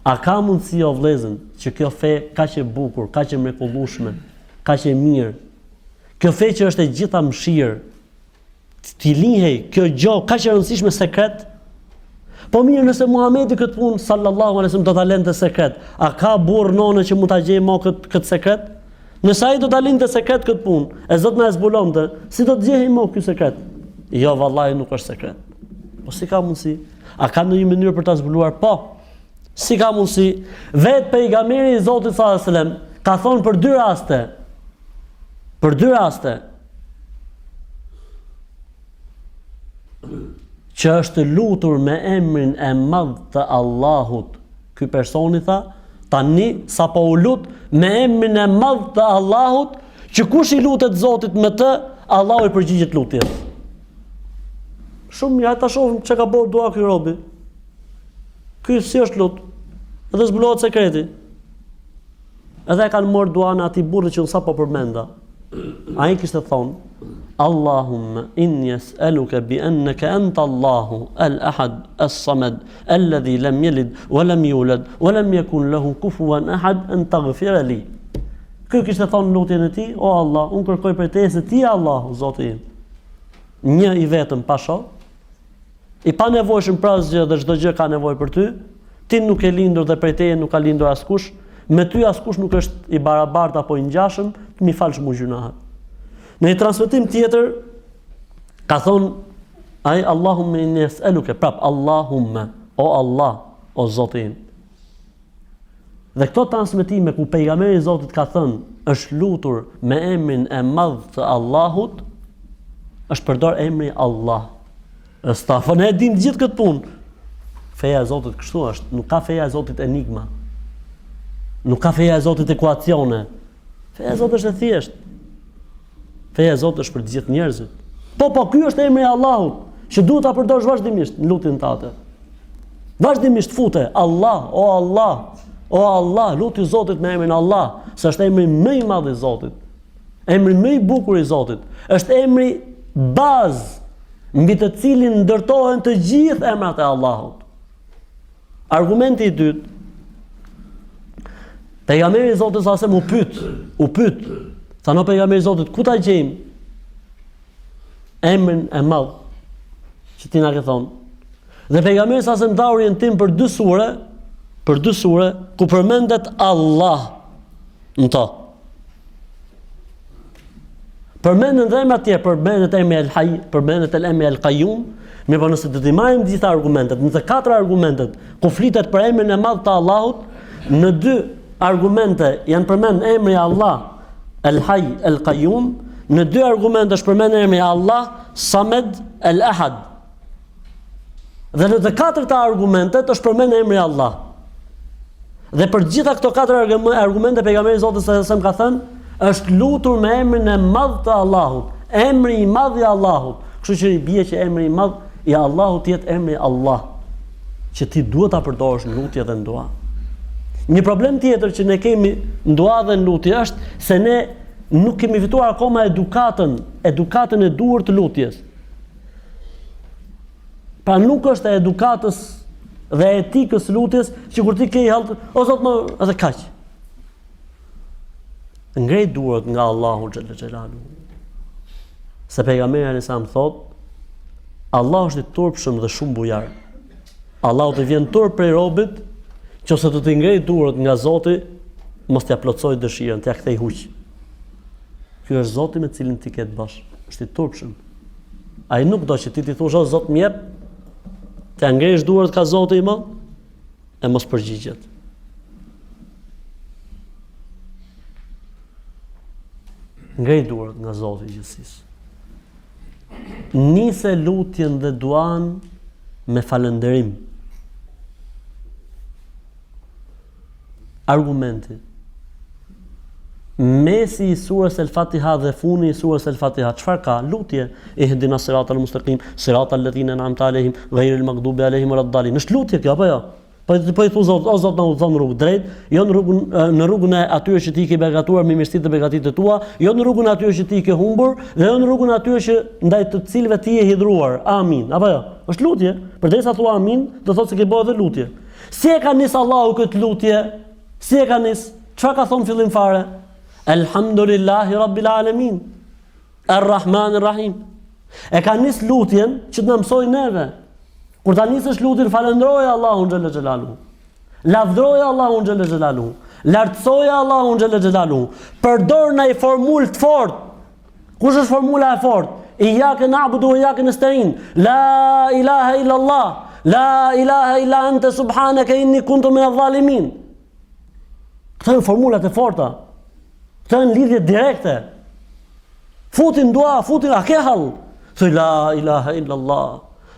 A ka mundësi o vëllezër që kjo fe kaq e bukur, kaq e mrekullueshme, kaq e mirë, kjo fe që është e gjitha mëshirë, t'i lihej kjo gjë kaq e rëndësishme sekret? Po mirë, nëse Muhamedi këtë punë sallallahu alaihi wasallam do ta lente sekret, a ka burrë none që mund ta gjejë më këtë këtë sekret? Nëse ai do ta linte sekret këtë punë, e s'do të na e zbulonte, si do të gjehej më ky sekret? Jo, vallahi nuk është sekret. Po si ka mundësi? A ka ndonjë mënyrë për ta zbuluar? Po. Si ka mundësi? Vetë pejgamberi i Zotit sallallahu alaihi wasallam ka thonë për dy raste. Për dy raste që është lutur me emrin e madh të Allahut, ky personi tha, tani sapo u lut me emrin e madh të Allahut, që kush i lutet Zotit me të, Allahu i përgjigjet lutjes. Shumë mirë, ta shohim çka ka bërë dua ky robi. Ky si është lut? Edhe zbulohet sekreti. Edhe e kanë marrë duan e atij burrit që unë sapo përmenda. Ai kishte thonë, Allahumma inni es'eluke bi enneke ente Allahu el ahad es samed alladhi lam yalid wa lam yulad wa lam yakun lahu kufuwan ahad an taghfira li. Ky kishte thonë lutjen e tij, o Allah, unë kërkoj prej teje se ti je Allahu, Zoti im. Një i vetëm pa shok, I panevojshëm për asgjë dhe çdo gjë ka nevojë për ty, ti nuk ke lindur dhe prej teje nuk ka lindur askush, me ty askush nuk është i barabartë apo i ngjashëm, të m'i falsh mua gjynahet. Në një transmetim tjetër ka thonë ai Allahumma inni es'eluke, prap Allahumma, o Allah, o Zoti im. Dhe këto transmetime ku pejgamberi i Zotit ka thënë është lutur me emrin e madh të Allahut, është përdor emri Allah. Estafë, ne e dimë gjithë këtë punë. Feja e Zotit kështu është, nuk ka feja e Zotit enigma. Nuk ka feja e Zotit ekuacione. Feja e Zotit është e thjeshtë. Feja e Zotit është për të gjithë njerëzit. Po, po, ky është emri i Allahut, që duhet ta përdorësh vazhdimisht në lutjen tate. Vazhdimisht fute Allah, o Allah, o Allah, luti Zotit me emrin Allah, se është emri më i madh i Zotit. Emri më i bukur i Zotit. Është emri bazë mbi të cilin ndërtohen të gjithë emrat e Allahut. Argumenti i dytë, Pejgamberi i Zotit sa u pyet, u pyet, thanë o pejgamberi i Zotit, ku ta gjejmë emrin e madh që ti na ke thonë? Dhe pejgamberi sa selam dha orientim për dy sure, për dy sure ku përmendet Allah në to. Përmenden dhe emra të tjerë, përmendet emri El Hayy, përmendet el emri El Qayyum, mirëpo nëse do t'i marrim të gjitha argumentet, në të katër argumentet ku flitet për emrin e madh të Allahut, në dy argumente janë përmend emri Allah El Hayy El Qayyum, në dy argumente është përmend emri Allah Samed El Ahad. Dhe në të katërta argumentet është përmend emri Allah. Dhe për të gjitha këto katër argumente pejgamberi i Zotit sallallahu alajhi wasallam ka thënë, është lutur me emrin e madh të Allahut, emri i madh i Allahut. Kështu që i bie që emri i madh i Allahut të jetë emri Allah, që ti duhet ta përdorësh në lutje dhe në dua. Një problem tjetër që ne kemi në dua dhe në lutje është se ne nuk kemi fituar akoma edukatën, edukatën e duhur të lutjes. Pra nuk është e edukatës dhe etikës lutjes që kur ti ke një hall, o Zot më edhe kaq. Ngrej duart nga Allahu xhel xhelalu. Se pejgamberi alejhi selam thot, Allahu është i turpshëm dhe shumë bujar. Allahut i vjen turp prej robit, qoftë se do t'i ngrej duart nga Zoti, mos t'ia plotësoj dëshirën, t'ia kthej huq. Ky është Zoti me të cilin ti ke të bësh. Është i turpshëm. Ai nuk do që ti t'i thush o Zot më jep, t'ia ngresh duart ka Zoti i madh e mos përgjigjet. Ngrej duart nga Zoti i gjithësisë. Nise lutjen dhe duan me falënderim. Argumenti. Mesi i surës El Fatiha dhe fundi i surës El Fatiha, çfarë ka? Lutje. Ihdina siratal mustaqim, siratal ladhina an'amta alehim, ghayril maghdubi alehim waladdallin. Është lutje kjo apo jo? Po po i thu Zot, o Zot na udhëzo në rrugë drejt, jo në rrugën në rrugën e atyre që ti i ke begatuar me mirësitë dhe begatitë e tua, jo në rrugën e atyre që ti i ke humbur dhe jo në rrugën e atyre që ndaj të cilëve ti je hidhruar. Amin. Apo jo? Është lutje. Përderisa thua amin, do thotë se ke bërë edhe lutje. Si e ka nis Allahu këtë lutje? Si e ka nis? Çfarë ka thonë fillim fare? Elhamdulillahi Rabbil Alamin. Ar-Rahman Ar-Rahim. E ka nis lutjen që të na mësojë neve. Kur ta nisësh lutjen, falënderoje Allahun xhele xhelaluhu. Lavdëroje Allahun xhele xhelaluhu. Lartësoje Allahun xhele xhelaluhu. Përdor naj formulë të fortë. Kush është formula e fortë? Ijjake na'budu wa ijjake nesta'in. La ilaha illa Allah. La ilaha illa ente subhanaka inni kuntu min adh-dhalimin. Këto janë formulat e forta. Këto janë lidhje direkte. Futi në dua, futi, a ke hall? Thuj la ilaha illallah.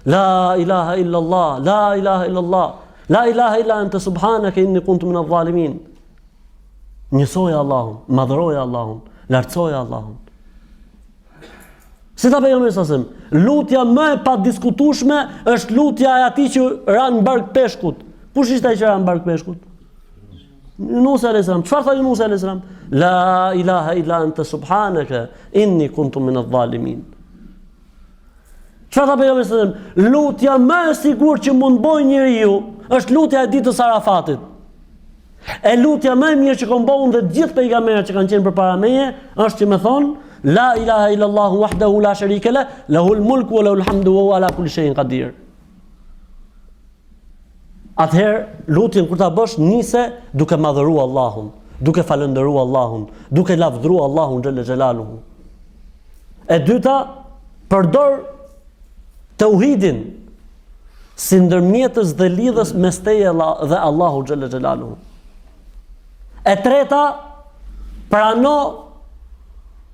La ilaha illallah, la ilaha illallah. La ilaha illa anta subhanaka inni kuntu min adh-dhalimin. Njësoje Allahun, madhëroje Allahun, lartësoje Allahun. Si tha pejgamberi sa selam, lutja më e padiskutueshme është lutja e atij që ra në bark peshkut. Kush ishte ai që ra në bark peshkut? Yunus alayhis salam. Çfarë tha Yunus alayhis salam? La ilaha illa anta subhanaka inni kuntu min adh-dhalimin. Çfarë tha pejgamberi sa selam? Lutja më e sigurt që mund të bëjë njeriu është lutja e ditës së Arafatit. E lutja më e mirë që kom bo unë dhe të gjithë pejgamberët që kanë qenë përpara meje, është që me thonë, La ilaha illa Allahu wahdahu la sharika lah, lahul mulku wa lahul hamdu wa huwa ala kulli shay'in qadir. Atëherë, lutjen kur ta bësh nise duke madhëru Allahun, duke falënderu Allahun, duke lavdëru Allahun xhelle xhelaluhu. E dyta, përdor teuhidin si ndërmjetës dhe lidhës mes teje dhe Allahu xhelle xhelaluhu. E treta, prano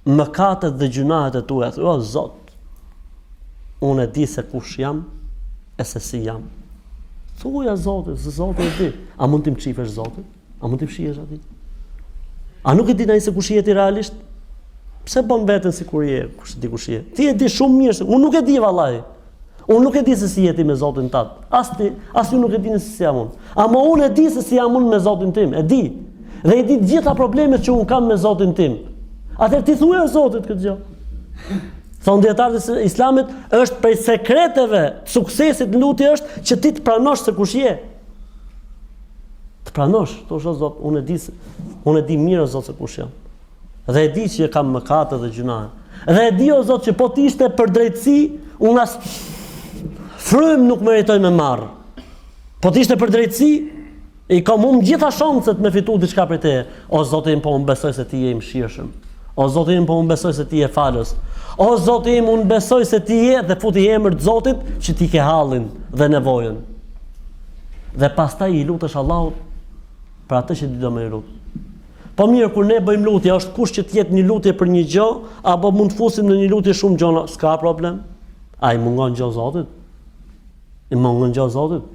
mëkatet dhe gjynahet e tua, thuj, o Zot, unë e di se kush jam e se si jam. Thuja Zotit, se Zoti e di. A mund t'i mshifesh Zotit? A mund t'i fshihesh atij? A nuk e din ai se kush je ti realisht? Pse bën veten sikur je, kush e di kush je? Ti e di shumë mirë se unë nuk e di vallahi. Unë nuk e di se si je ti me Zotin tat. As ti, as ju nuk e dini se si jam unë. Ama unë e di se si jam unë me Zotin tim, e di. Dhe i di të gjitha problemet që unë kam me Zotin tim. Atëherë ti thuaja Zotit këtë gjë. Thonë dijetarët e Islamit, është prej sekreteve të suksesit në lutje është që ti të pranosh se kush je. Të pranosh, thosh o Zot, unë e di se unë e di mirë o Zot se kush jam. Dhe e di që kam mëkate dhe gjynahe. Dhe e di o Zot që po të ishte për drejtësi, unë as frymë nuk meritoj me marr. Po të ishte për drejtësi, i kam humb gjitha shanset me fitu diçka prej teje. O Zoti im, po unë besoj se ti je i mëshirshëm. O Zoti im, po unë besoj se ti je falës. O Zoti im, unë besoj se ti je dhe futi emër të Zotit që ti ke hallin dhe nevojën. Dhe pastaj i lutesh Allahut për atë që ti do me lut. Po mirë, kur ne bëjmë lutje, është kusht që të jetë një lutje për një gjë, apo mund të fusim në një lutje shumë gjëra, s'ka problem. A i mungon gjë Zotit? I mungon gjë Zotit?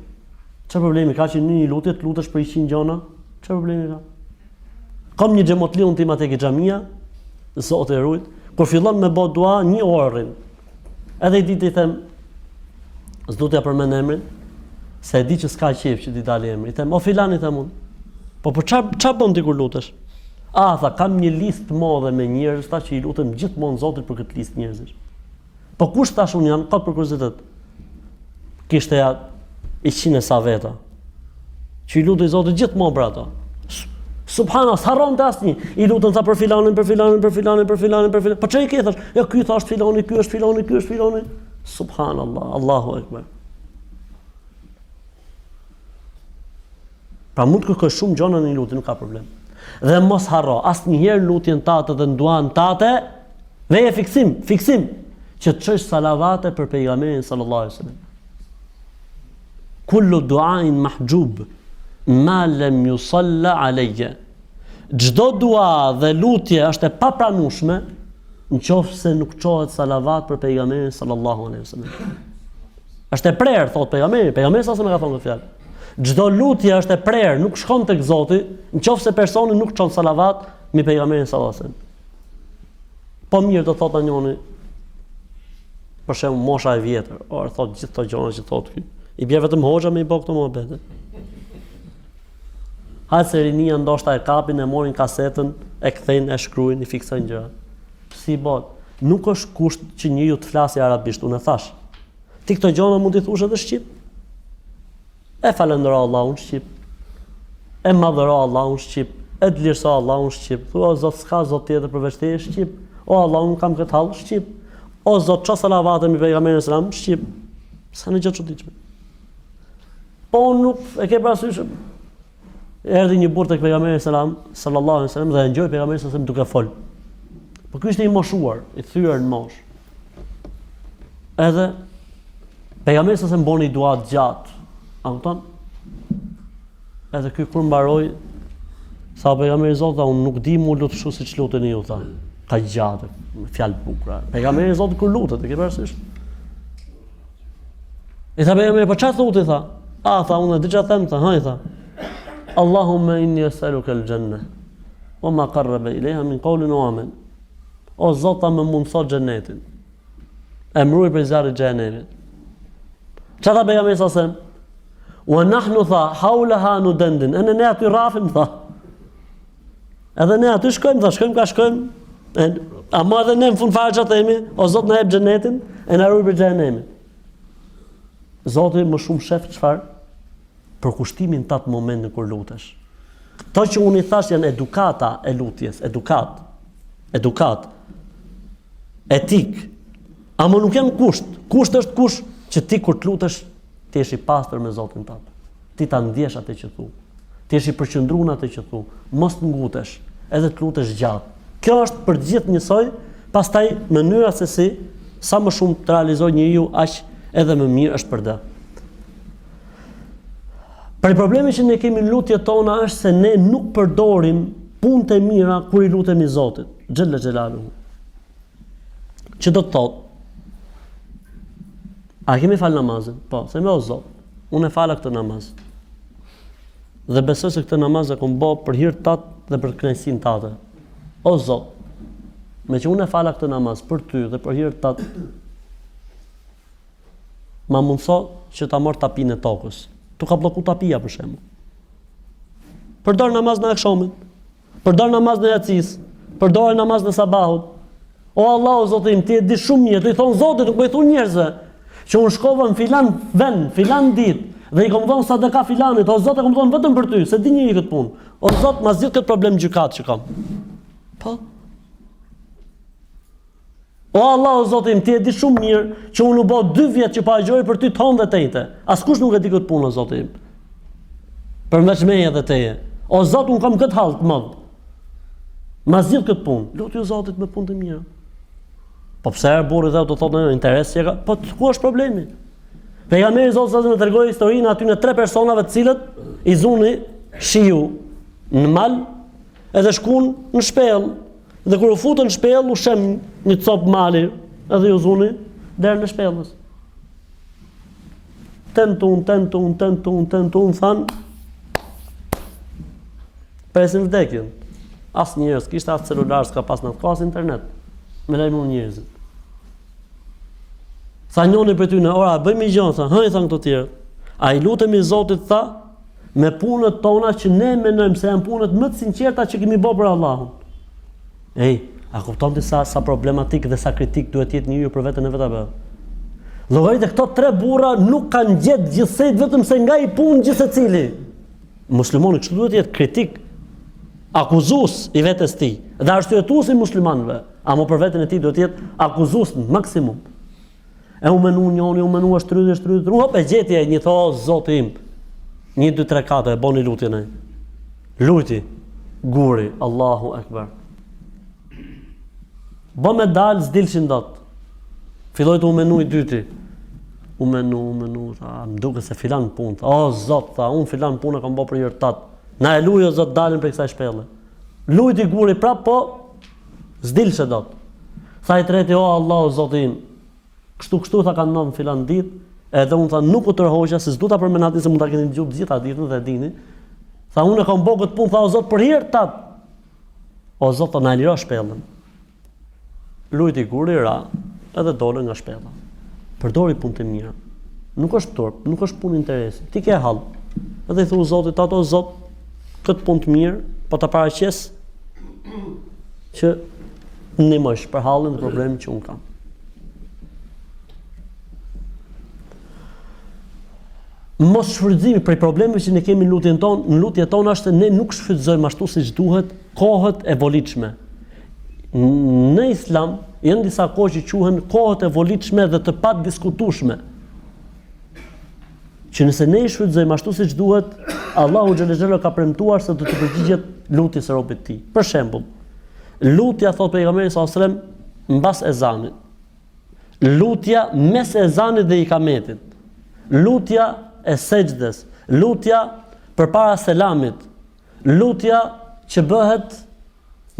Çfarë problemi ka që në një lutje të lutesh për 100 gjëra? Çfarë problemi ka? Kam një xhemotliun tim atje ke xhamia, Zoti e rujt, kur fillon me bë dua një orë rrin. Edhe një ditë i them, s'du t'ia përmend emrin, se e di që s'ka qejf që t'i dali emri. I them, o filan i them unë. Po për ça ça bën ti kur lutesh? A tha, kam një listë të madhe me njerëz tha që i lutem gjithmonë Zotit për këtë listë njerëzish. Po kush thash unë janë, kot për kuriozitet. Kishte ja 100 e sa veta. Që i lutej Zotit gjithmonë për ato. Subhanallah, s'harronte asnjë. I lutem tha për filanin, për filanin, për filanin, për filanin, për filanin. Po ç'i ke thash? Jo ky tha është filani, ky është filani, ky është filani. Subhanallah, Allahu ekber. Pra mund të kërkosh shumë gjëra në një lutje, nuk ka problem. Dhe mos harro asnjëherë lutjen tate dhe në duan tate, veje fiksim, fiksim që të çosh salavate për pejgamberin sallallahu alaihi wasallam. Kullu duain mahxhub, ma lem jusalla alejje. Çdo dua dhe lutje është e papranueshme në qoftë se nuk çohet salavat për pejgamberin sallallahu alaihi wasallam. Është e prerë, thotë pejgamberi, pejgamberi sa më ka thonë këtë fjalë. Çdo lutje është e prerë, nuk shkon tek Zoti, në qoftë se personi nuk çon salavat mbi pejgamberin sallallahu alaihi wasallam. Po mirë do thotë njoni, për shembull mosha e vjetër, or thotë gjithë këto gjëra që thotë ky. I bie vetëm hoxha me i bë këto muhabete. Hajt se rinia ndoshta e kapin, e morin kasetën, e kthejnë, e shkruajnë, i fiksojnë gjërat. Si bëhet? Nuk është kusht që njeriu të flasi arabisht, unë e thash. Ti këto gjëra mund t'i thuash edhe shqip. E falëndero Allahun shqip. E madhëro Allahun shqip. E dlirëso Allahun shqip. Thua o Zot s'ka Zot tjetër përveç teje shqip. O Allah unë kam këtë hall shqip. O Zot ço salavate mbi pejgamberin selam shqip. S'ka ndonjë gjë të çuditshme. Po nuk e ke parasysh Erdhi një burrë tek pejgamberi selam sallallahu alaihi wasallam dhe e ngjoi pejgamberin sallallahu alaihi wasallam duke fol. Po ky ishte i moshuar, i thyer në moshë. Edhe pejgamberi sallallahu alaihi wasallam boni dua të gjatë. A kupton? Edhe ky kur mbaroi, tha pejgamberi i Zotit, unë nuk di mu lut kështu siç luteni ju, tha. Kaq gjatë, me fjalë të bukura. Pejgamberi i Zotit kur lutet, e ke parasysh? I tha pejgamberi, po çfarë thotë i tha? A tha unë di çfarë them, tha, haj tha. Allahumma inni as'aluka al-janna wa ma qarraba ilayha min qawlin wa amal. O Zot, më mundso xhenetin. E më ruaj prej zjarrit xhehenemit. Çfarë tha pejgamberi sa sem? Wa nahnu tha haulaha nudandin. Edhe ne aty rrafim tha. Edhe ne aty shkojmë, tha, shkojmë ka shkojmë. E, ama edhe ne në fund fare çfarë themi? O Zot na jep xhenetin e na ruaj prej xhehenemit. Zoti më shumë shef çfarë? Përkushtimin tat në momentin kur lutesh. Këto që unë i thash janë edukata e lutjes, edukat. Edukat. Etik. Ama nuk janë kusht. Kusht është kush që ti kur të lutesh të jesh i pastër me Zotin tat. Ti ta ndjesh atë që thu. Të jesh i përqendruar në atë që thu. Mos të ngutesh, edhe të lutesh gjatë. Kjo është për të gjithë njësoj, pastaj mënyra se si sa më shumë të realizojë njeriu aq edhe më mirë është për të. Prej problemit që ne kemi në lutjet tona është se ne nuk përdorim punët e mira kur i lutemi Zotit, xhelle xhelaluhu. Që do të thotë, a kemi fal namazin? Po, themi o Zot, unë e fala këtë namaz. Dhe besoj se këtë namaz e kom bo për hir tat dhe për kënaqësinë tate. O Zot, meqë unë e fala këtë namaz për ty dhe për hir tat, ma mundëso që ta marr tapinë e tokës. T'u ka blloku tapia për shembull. Përdor namazin e akshamit. Përdor namazin e jacisë, përdor namazin e sabahut. O Allah, o Zoti im, ti e di shumë mirë, tu i thon Zotit, nuk po i thon njerëzve, që unë shkova në filan vend, filan ditë dhe i kom dhënë sadaka filanit, o Zot e kom dhënë vetëm për ty, s'e di njeri këtë punë. O Zot, ma zgjidh këtë problem gjykatë që kam. Po. O Allah, o Zoti im, ti e di shumë mirë që unë u bë dy vjet që po agjëroj për ty të hënë dhe të enjte. Askush nuk e di këtë punë, o Zoti im. Përveç meje dhe teje. O Zot, unë kam këtë hall të madh. Ma zgjidh këtë punë. Lutju Zotit me punë të mira. Po pse er burri dhe do thotë në interes që ka? Po ku është problemi? Pejgamberi i Zotit sa na tregoi historinë atyne tre personave të cilët i zuni shiu në mal edhe shkun në shpellë Dhe kur u futën në shpellë, u shem një copë mali, edhe ju zuni derën e shpellës. Tentun, tentun, tentun, tentun, thanë, presin vdekjen. As njerëz, kishte as celular, s'ka pas në atë kohë, as internet, me lajmëru njerëzit. Tha njoni prej tyne, ora, bëjmë një gjë, tha, hëj, thanë këto tjerë. A i lutemi Zotit, tha, me punët tona që ne mendojmë se janë punët më të sinqerta që kemi bërë për Allahun. Ej, a kupton ti sa sa problematik dhe sa kritik duhet të jetë njeriu për veten e vet apo? Llogarite këto tre burra nuk kanë gjetë gjithsej vetëm se nga i punë gjithsecili. Muslimani kështu duhet të jetë kritik, akuzues i vetes tij dhe arsyetues i muslimanëve, ama për veten e tij duhet të jetë akuzues në maksimum. E u menu njoni, u menu është trydhi, është trydhi, hop, e gjeti e një tha, zoti im. 1, 2, 3, 4, e boni lutjen e. Luti, guri, Allahu Ekber. Bo me dalë, s'dilshin dot. Filloi të u menu i dyti. U menu, u menu, tha, më duket se filan punë, tha, o zot, tha, unë filan punë e kam bo për hir tat. Na e luj, o zot, dalim prej kësaj shpelle. Lujti guri prap, po, S'dilshe dot. Tha i treti, o Allah, o Zoti im. Kështu kështu tha ka ndodhur në filan ditë, edhe unë tha nuk u tërhoqa se s'du ta përmend atë se mund ta keni dëgjuar të gjithë atë ditën dhe e dini. Tha unë e kam bërë këtë punë, tha o Zot për hir tat. O Zot, na e liro shpellën. Lujti guri ra, edhe dolën nga shpella. Përdori punë të mira. Nuk është turp, nuk është punë interesi. Ti ke hall. Edhe i thu Zotit, tat o Zot, këtë punë të mirë, po ta paraqes që të ndihmojsh për hallin dhe problemin që unë kam. Mos shfrytëzimi prej problemeve që ne kemi në lutjen tonë, në lutjet tona është se ne nuk shfrytëzojmë ashtu siç duhet kohët e volitshme. Në Islam janë disa kohë që quhen kohët e volitshme dhe të padiskutueshme. Që nëse ne i shfrytëzojmë ashtu siç duhet, Allahu xhele xhelaluhu ka premtuar se do t'i përgjigjet lutjes së robit të tij. Për shembull, lutja thot pejgamberi sallallahu alajhi wasallam mbas ezanit. Lutja mes ezanit dhe ikametit. Lutja e sexhdes, lutja përpara selamit, lutja që bëhet.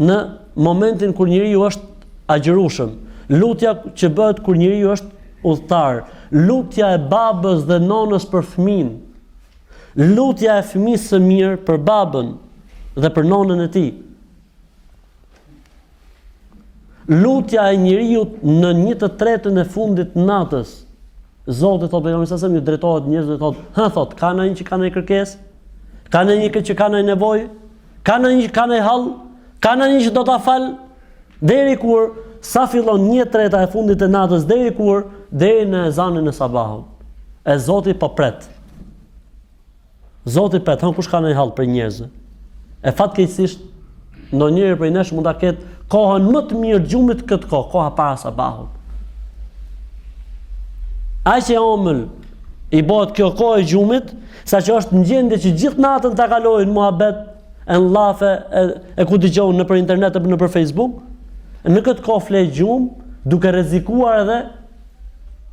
në momentin kur njeriu është agjërueshëm, lutja që bëhet kur njeriu është udhëtar, lutja e babës dhe nonës për fëmijën, lutja e fëmijës së mirë për babën dhe për nonën e tij. Lutja e njeriut në një të tretën e fundit të natës. Zoti thotë pejgamberi sa selam ju drejtohet njerëzve dhe thotë, "Hë thotë, ka ndonjë që ka ndonjë kërkesë? Ka ndonjë që ka ndonjë nevojë? Ka ndonjë që ka ndonjë hall? Ka ndonjë që do ta fal?" Deri kur sa fillon një e treta e fundit e natës deri kur deri në ezanin e sabahut. E Zoti po pret. Zoti pret, hë kush ka ndonjë hall prej njerëzve. E fatkeqësisht ndonjëri prej nesh mund ta ketë kohën më të mirë të gjumit këtë kohë, koha para sabahut. Aq e omël i bëhet kjo kohë e gjumit, saqë është në gjendje që gjithë natën ta kalojë në muhabet, e në llafe, e, e ku dëgjon nëpër internet e nëpër Facebook, në këtë kohë fle gjumë, duke rrezikuar edhe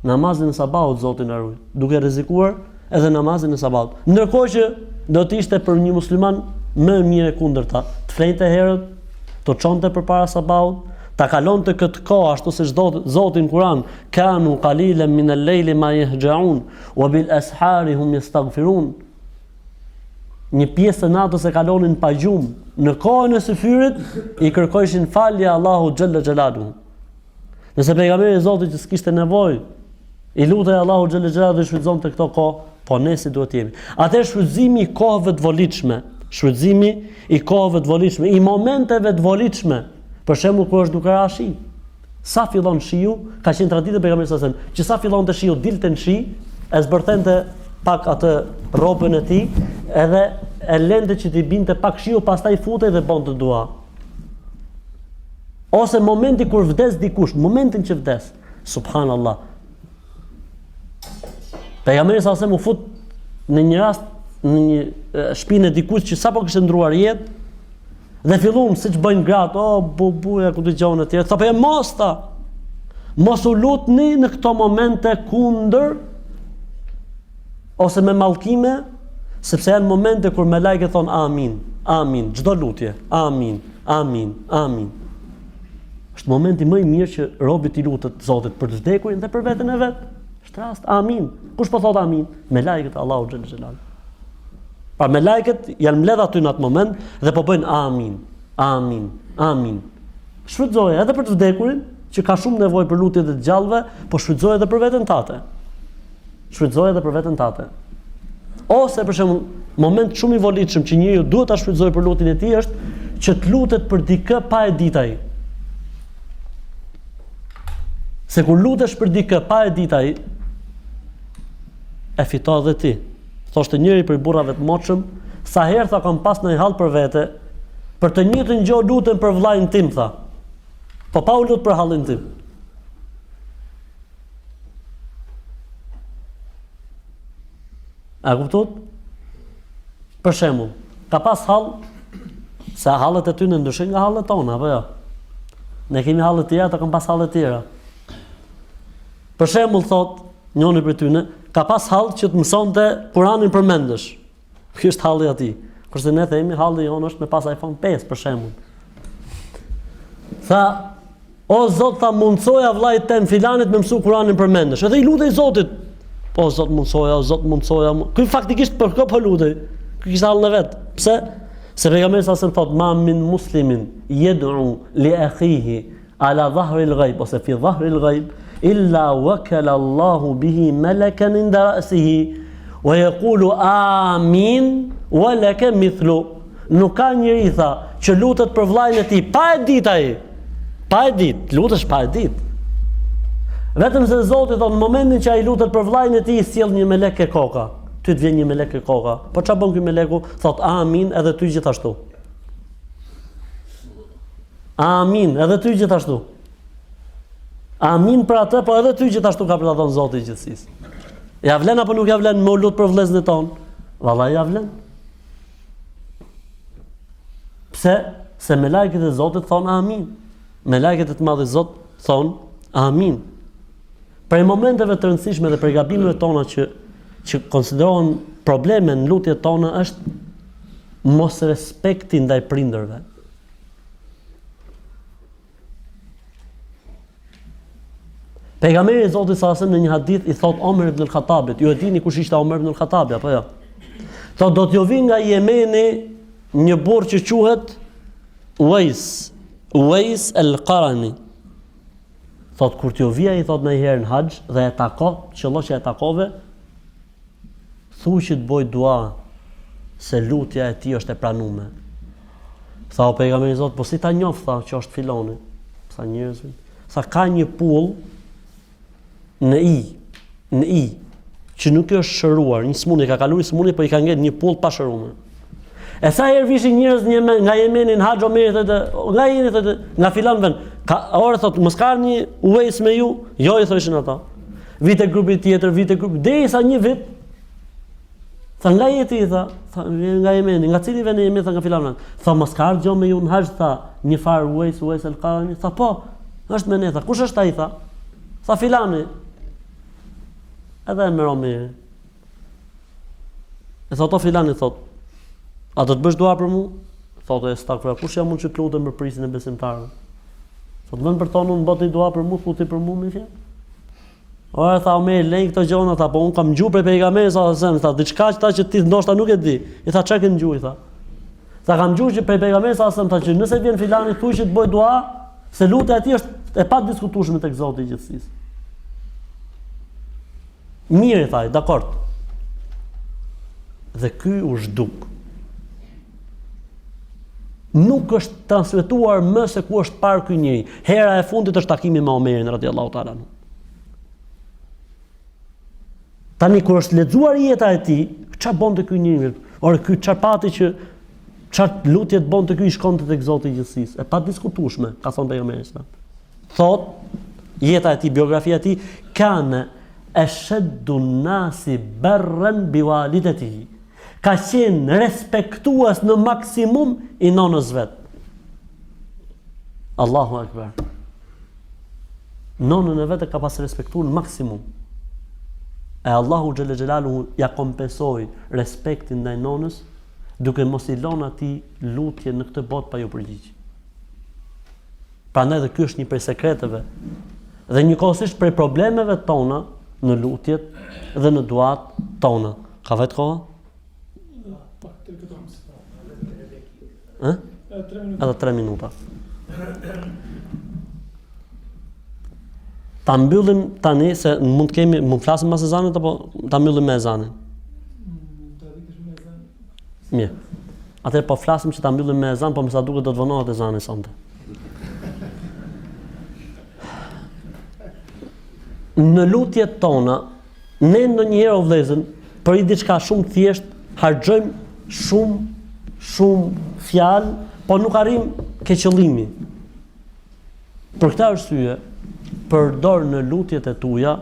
namazin e sabahut, Zoti na ruaj, duke rrezikuar edhe namazin e sabahut. Ndërkohë që do të ishte për një musliman më e mirë e kundërta, të flente herët, të çonte përpara sabahut, ta kalonte këtë kohë ashtu siç thotë Zoti në Kur'an, kanu qalilan min al-layli ma yahja'un wa bil ashari hum yastaghfirun. Një pjesë të natës e kalonin pa gjumë, në kohën e syfyrit i kërkojshin falje Allahut xhalla xhelaluhu. Nëse pejgamberi i Zotit që s'kishte nevojë, i lutej Allahut xhelle xhelaluhu dhe shfrytëzonte këto kohë, po ne si duhet të jemi. Atëherë shfrytëzimi i kohëve të volitshme, shfrytëzimi i kohëve të volitshme, i momenteve të volitshme, për shembull kur është duke ra shi. Sa fillon shiu, ka qenë traditë e pejgamberit sallallahu alajhi wasallam, që sa fillonte shiu dilte në shi, e zbërthente pak atë rrobën e tij, edhe e lente që t'i binte pak shiu, pastaj futej dhe bonte dua. Ose momenti kur vdes dikush, momentin që vdes, subhanallah. Pejgamberi sa selam u fut në një rast në një shpinë e dikujt që sapo kishte ndruar jetë dhe fillun siç bëjnë gratë, oh bubuja ku dëgjon etj. Tha po mos tha. Mos u lutni në këto momente kundër ose me mallkime, sepse janë momente kur melajket thonë amin, amin, çdo lutje, amin, amin, amin. Është momenti më i mirë që robi t'i lutet Zotit për të vdekurin dhe për veten e vet. Është rast, amin. Kush po thotë amin? Melajket e Allahut xhel xhelal. Pra melajket janë mbledh aty në atë moment dhe po bëjnë amin, amin, amin. Shfrytëzoje edhe për të vdekurin, që ka shumë nevojë për lutjet e të gjallëve, po shfrytëzoje edhe për veten tate. Shfrytëzoje edhe për veten tate. Ose për shembull, moment shumë i volitshëm që njeriu duhet ta shfrytëzojë për lutjen e tij është që të lutet për dikë pa e ditë ai. Se kur lutesh për dikë pa e ditë ai, e fiton edhe ti. Thoshte njëri prej burrave të moçëm, sa herë tha kam pas ndonjë hall për vete, për të njëjtën gjë lutem për vëllain tim tha. Po pa u lut për hallin tim. A kuptuat? Për shembull, ka pas hall se hallet e tyre ndryshojnë nga hallet tona, apo jo? Ne kemi halle të tjera, ata kanë pas halle të tjera. Për shembull thot njëri prej tyre, ka pas hall që të mësonte Kur'anin përmendësh. Ky është halli i atij. Kurse ne themi halli jonë është me pas iPhone 5 për shembull. Tha, o Zot, tha mundsoja vllait tem filanit me mësu Kur'anin përmendësh. Edhe i lutej Zotit. Po Zot mundsoja, o Zot mundsoja. Ky faktikisht për kë po lutej? Ky kishte hallin e vet. Pse? Se pejgamberi sa selam thot ma min muslimin yed'u li akhihi Ala dhahril ghaib ose fi dhahril ghaib illa wakala Allahu bihi malakan inda ra'sihi wa yaqulu amin wa laka mithlu. Nuk ka njeri tha që lutet për vëllain e tij pa e ditë ai. Pa e ditë, lutesh pa e ditë. Vetëm se Zoti thotë në momentin që ai lutet për vëllain e tij sjell një melek ke koka. Ty të vjen një melek ke koka. Po ç'a bën ky meleku? Thot amin edhe ty gjithashtu. Amin, edhe ty gjithashtu. Amin për atë, po edhe ty gjithashtu ka për ta dhënë Zoti i gjithësisë. Ja vlen apo nuk ja vlen me u lut për vëllezërit tonë? Vallai ja vlen. Pse? Se melajket e Zotit thonë amin. Melajket e të madhit Zot thonë amin. Prej momenteve të rëndësishme dhe prej gabimeve tona që që konsiderohen probleme në lutjet tona është mosrespekti ndaj prindërve. Pejgamberi i Zotit sa në një hadith i thot Omer ibn al-Khattabit, ju e dini kush ishte Omer ibn al-Khattabi apo jo? Thot do t'ju vi nga Jemeni një burrë që quhet Uwais, Uwais al-Qarani. Thot kur t'ju vi ai thot ndonjëherë në haxh dhe e tako, qëllo që e takove, thuj që të boj dua se lutja e tij është e pranume. Tha o pejgamberi i Zotit, po si ta njoh tha që është filoni? Sa njerëz. Tha ka një pullë në ijë, në ijë, që nuk është shëruar, një sëmundje ka kaluar një sëmundje, po i ka ngel një pullë pa shëruar. E sa herë vishin njerëz në Jemen, nga Jemeni në Haxh Omeri thotë, nga jeni thotë, nga filan vend. Ka ore thotë, mos ka një Uwais me ju? Jo i thoshin ata. Vite grupi tjetër, vite grupi, derisa një vit Tha nga je ti, tha, tha nga Jemeni, nga cili vend i Jemenit, tha nga filan vend. Tha mos ka ardhur gjë me ju në haxh, tha, një farë Uwais, Uwais al-Qarani, tha po, është me ne, tha, kush është ai, tha? Tha filani. Edhe e merr Omeri. E thot o filani, thot, a do të bësh dua për mu? Thot e stakfra, kush jam unë që të lutem për prijësin e besimtarëve? Thot, vend për tonë, unë bëti dua për mu, thuti për mu, me fjalë. Ore tha Omeri, lej këto gjona, tha, po unë kam ngju prej pejgamberit sallallahu alajhi wasallam, tha, diçka që tha që ti ndoshta nuk e di. I tha çka ke ngju, i tha. Tha kam ngju që prej pejgamberit sallallahu alajhi wasallam, tha që nëse vjen filani thuaj që të bëj dua, se lutja e tij është e padiskutueshme tek Zoti i gjithësisë. Mirë i tha, dakord. Dhe ky u zhduk. Nuk është transmetuar më se ku është parë ky njeri. Hera e fundit është takimi me Omerin radiallahu ta'ala. Tani kur është lexuar jeta e tij, ça bonte ky njeri? Ore ky çfarë pati që çfarë lutje të bonte ky i shkonte tek Zoti i gjithësisë. E padiskutueshme, ka thënë pejgamberi sa. Thot jeta e tij, biografia e tij, kane esheddu nasi berren bi walidetihi. Ka qenë respektues në maksimum i nonës vet. Allahu akbar. Nonën e vet e ka pas respektuar në maksimum. E Allahu xhele xhelaluhu ja kompensoi respektin ndaj nonës duke mos i lënë atij lutje në këtë botë pa ju përgjigj. Prandaj dhe ky është një prej sekreteve dhe njëkohësisht prej problemeve tona në lutjet dhe në duat tona. Ka vajt koha? Ë? Edhe 3 minuta. Ta mbyllim tani se mund të kemi, mund të flasim pas ezanit apo ta mbyllim me ezanin? Mirë. Atëherë po flasim që ta mbyllim me ezan, po me sa duket do të vonohet ezani sonte. Në lutjet tona, Ne ndonjëherë o vëllezër, për një diçka shumë të thjeshtë, harxhojmë shumë shumë fjalë, po nuk arrijmë ke qëllimi. Për këtë arsye, përdor në lutjet e tuja,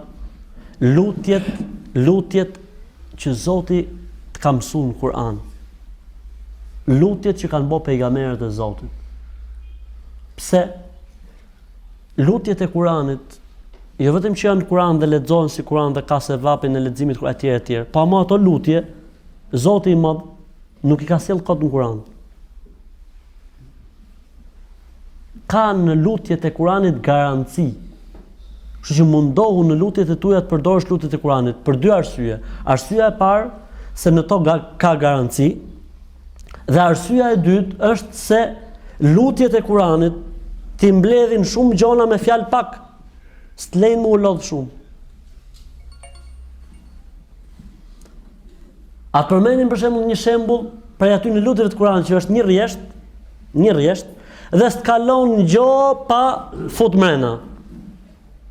lutjet, lutjet që Zoti të ka mësu në Kur'an. Lutjet që kanë bo pejgamberët e Zotit. Pse? Lutjet e Kuranit, jo vetëm që janë në Kuran dhe lexohen si Kuran dhe ka sevapin e leximit të etj etj, po ama ato lutje Zoti i Madh nuk i ka sjell kot në Kuran. Ka në lutjet e Kuranit garanci. Kështu që mundohu në lutjet e tuaja të përdorësh lutjet e Kuranit për dy arsye. Arsyeja e parë se në to ka garanci, Dhe arsyeja e dytë është se lutjet e Kuranit t'i mbledhin shumë gjona me fjalë pak, s'të lejnë me u lodh shumë. A të përmendim për shembull një shembull prej atyne lutjeve të Kuranit që është një rresht, një rresht dhe s'të kalon gjo pa fut mrena.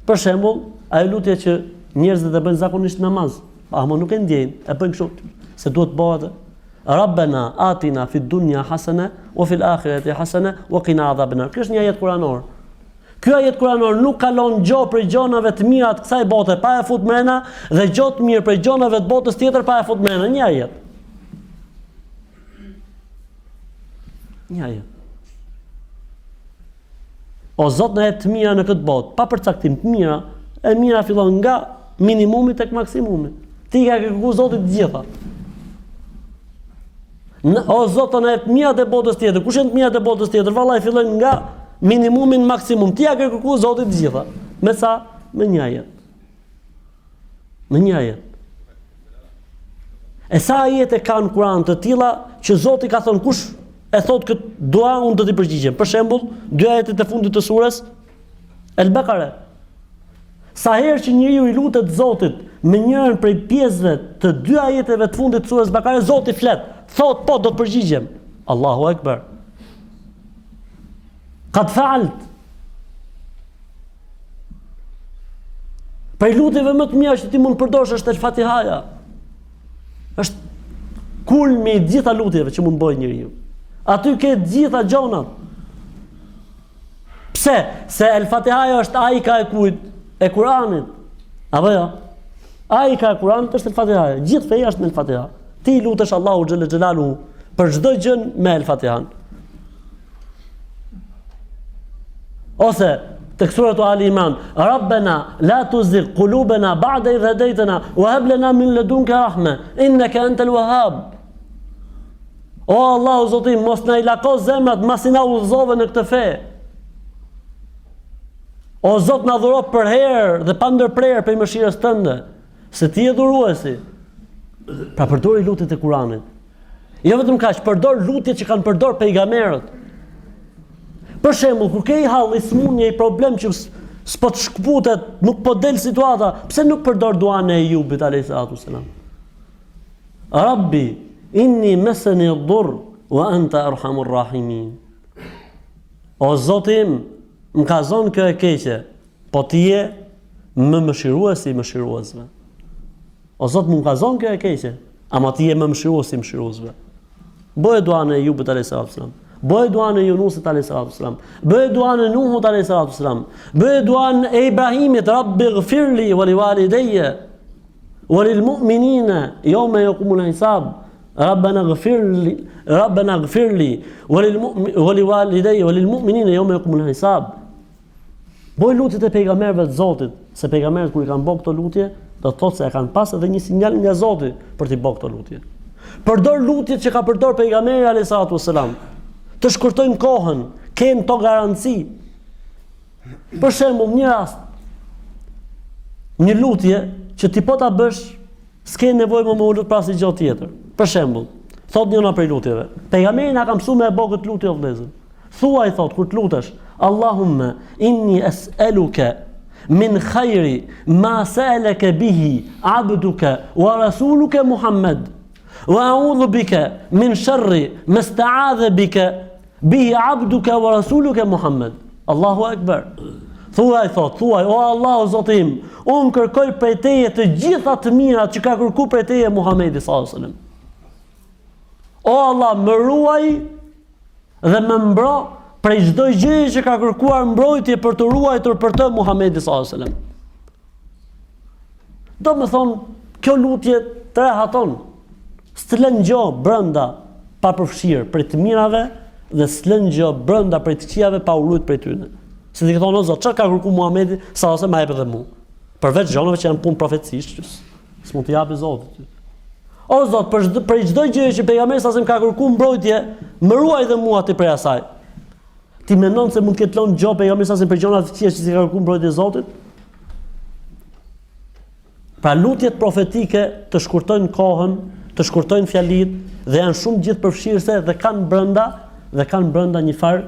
Për shembull, ajo lutje që njerëzit e bëjnë zakonisht në namaz, ama nuk e ndjejnë, e bëjnë kështu se duhet të bëhet. Rabbena atina fid dunya hasana wa fil akhirati hasana wa qina adhaban nar. Ky është një ajet kuranor. Ky ajet kuranor nuk kalon gjo prej gjonave të mira të kësaj bote pa e fut mrena dhe gjo të mirë prej gjonave të botës tjetër pa e fut mrena. Një ajet. Një ajet. O Zot na jep të mira në këtë botë, pa përcaktim të mira, e mira fillon nga minimumi tek maksimumi. Ti ka kërku Zotit të gjitha. Në, o Zot na jep të mirat e botës tjetër. Kush janë të mirat e botës tjetër? Vallai fillojnë nga minimumi në maksimum. Ti ja ke kërku Zotit të gjitha. Me sa? Me një ajet. Me një ajet. E sa ajete ka në Kur'an të tilla që Zoti ka thënë kush e thot këtë dua unë do t'i përgjigjem. Për shembull, dy ajetet e fundit të sures El Bekare. Sa herë që njeriu i lutet Zotit me njërën prej pjesëve të dy ajeteve të fundit të sures Bekare, Zoti flet, thot po do të përgjigjem. Allahu Ekber. Kad fealt. Prej lutjeve më të mira që ti mund të përdorësh është El Fatihaja. Është kulmi i të gjitha lutjeve që mund të bëjë njeriu. Aty ke të gjitha gjonat. Pse? Se El Fatihaja është ajka e kujt? E Kur'anit. Apo jo? Ajka e Kur'anit është El Fatihaja. Gjithë feja është në El Fatiha. Ti i lutesh Allahu xhele xhelaluhu për çdo gjë me El Fatihan. Ose tek suratu Ali Imran, Rabbena la tuzigh qulubena ba'da idh hadaytana wa hab lana min ladunka rahme innaka antal wahhab. O Allahu Zoti, mos na i lako zemrat masi na udhëzove në këtë fe. O Zot na dhuro përherë dhe pa ndërprerë prej mëshirës tënde, se ti je dhuruesi. Pra përdori lutjet e Kuranit. Jo vetëm kaq, përdor lutjet që kanë përdor pejgamberët. Për shembull, kur ke i hall, i smunje, i problem që s'po të shkputet, nuk po del situata, pse nuk përdor duan e Ejubit alayhi salatu selam? Rabbi, inni meseni dur wa anta arhamur rahimin. O Zoti im, më ka zonë kjo e keqe, po ti je më mëshiruesi i mëshiruesve. O Zot, mu më ka zonë kjo e keqe, ama ti je më mëshiruesi i mëshiruesve. Bëje duan e Ejubit alayhis salam. Bëje duan e Yunusit alayhis salam. Bëje duan e Nuhut alayhis salam. Bëje duan e Ibrahimit, Rabbi ghfirli wa li walidayya wa lil mu'minina yawma yaqumul hisab. Rabbana ghfirli, Rabbana ghfirli wa lil mu'min wa li walidayya wa lil mu'minina yawma yaqumul hisab. Boj lutjet e pejgamberëve të Zotit, se pejgamberët kur i kanë bërë këto lutje, do të thotë se e kanë pas edhe një sinjal nga Zoti për t'i bërë këto lutje. Përdor lutjet që ka përdor pejgamberi alayhi salatu wasalam. Të shkurtojnë kohën, ke në to garanci. Për shembull, një rast, një lutje që ti po ta bësh, s'ke nevojë më me u lut për asnjë gjë tjetër. Për shembull, thot njëna prej lutjeve. Pejgamberi na ka mësuar me e bë këtë lutje o vëllezër. Thuaj thot kur të lutesh, Allahumma inni es'aluka min khairi ma sa'alaka bihi 'abduka wa rasuluka Muhammad wa a'udhu bika min sharri ma sta'adha bika bihi 'abduka wa rasuluka Muhammad. Allahu akbar. Thuaj thot, thuaj o Allah o Zoti im, unë kërkoj prej teje të gjitha të mirat që ka kërku prej teje Muhamedi sallallahu alaihi wasallam. O Allah, më ruaj dhe më mbro prej çdo gjëje që ka kërkuar mbrojtje për t'u ruajtur për të Muhamedi sallallahu alaihi wasallam. Domethënë, kjo lutje të rehaton, s'të lën gjë brenda pa përfshirë prej të mirave dhe s'të lën gjë brenda prej të këqijave pa u ruajt prej tyre. Se ti thonë o Zot, çfarë ka kërkuar Muhamedi sallallahu alaihi wasallam ma jep edhe mua. Përveç gjonave që janë punë profecisht, s'mund t'i japi Zoti. O Zot, për çdo prej çdo gjëje që pejgamberi sa ka kërkuar mbrojtje, më ruaj dhe mua ti prej asaj. Ti mendon se mund të ketë lënë gjë pejgamberi sa për gjëra të këqija që s'i ka kërkuar mbrojtje Zotit? Pra lutjet profetike të shkurtojnë kohën, të shkurtojnë fjalitë dhe janë shumë gjithëpërfshirëse dhe kanë brenda dhe kanë brenda një farë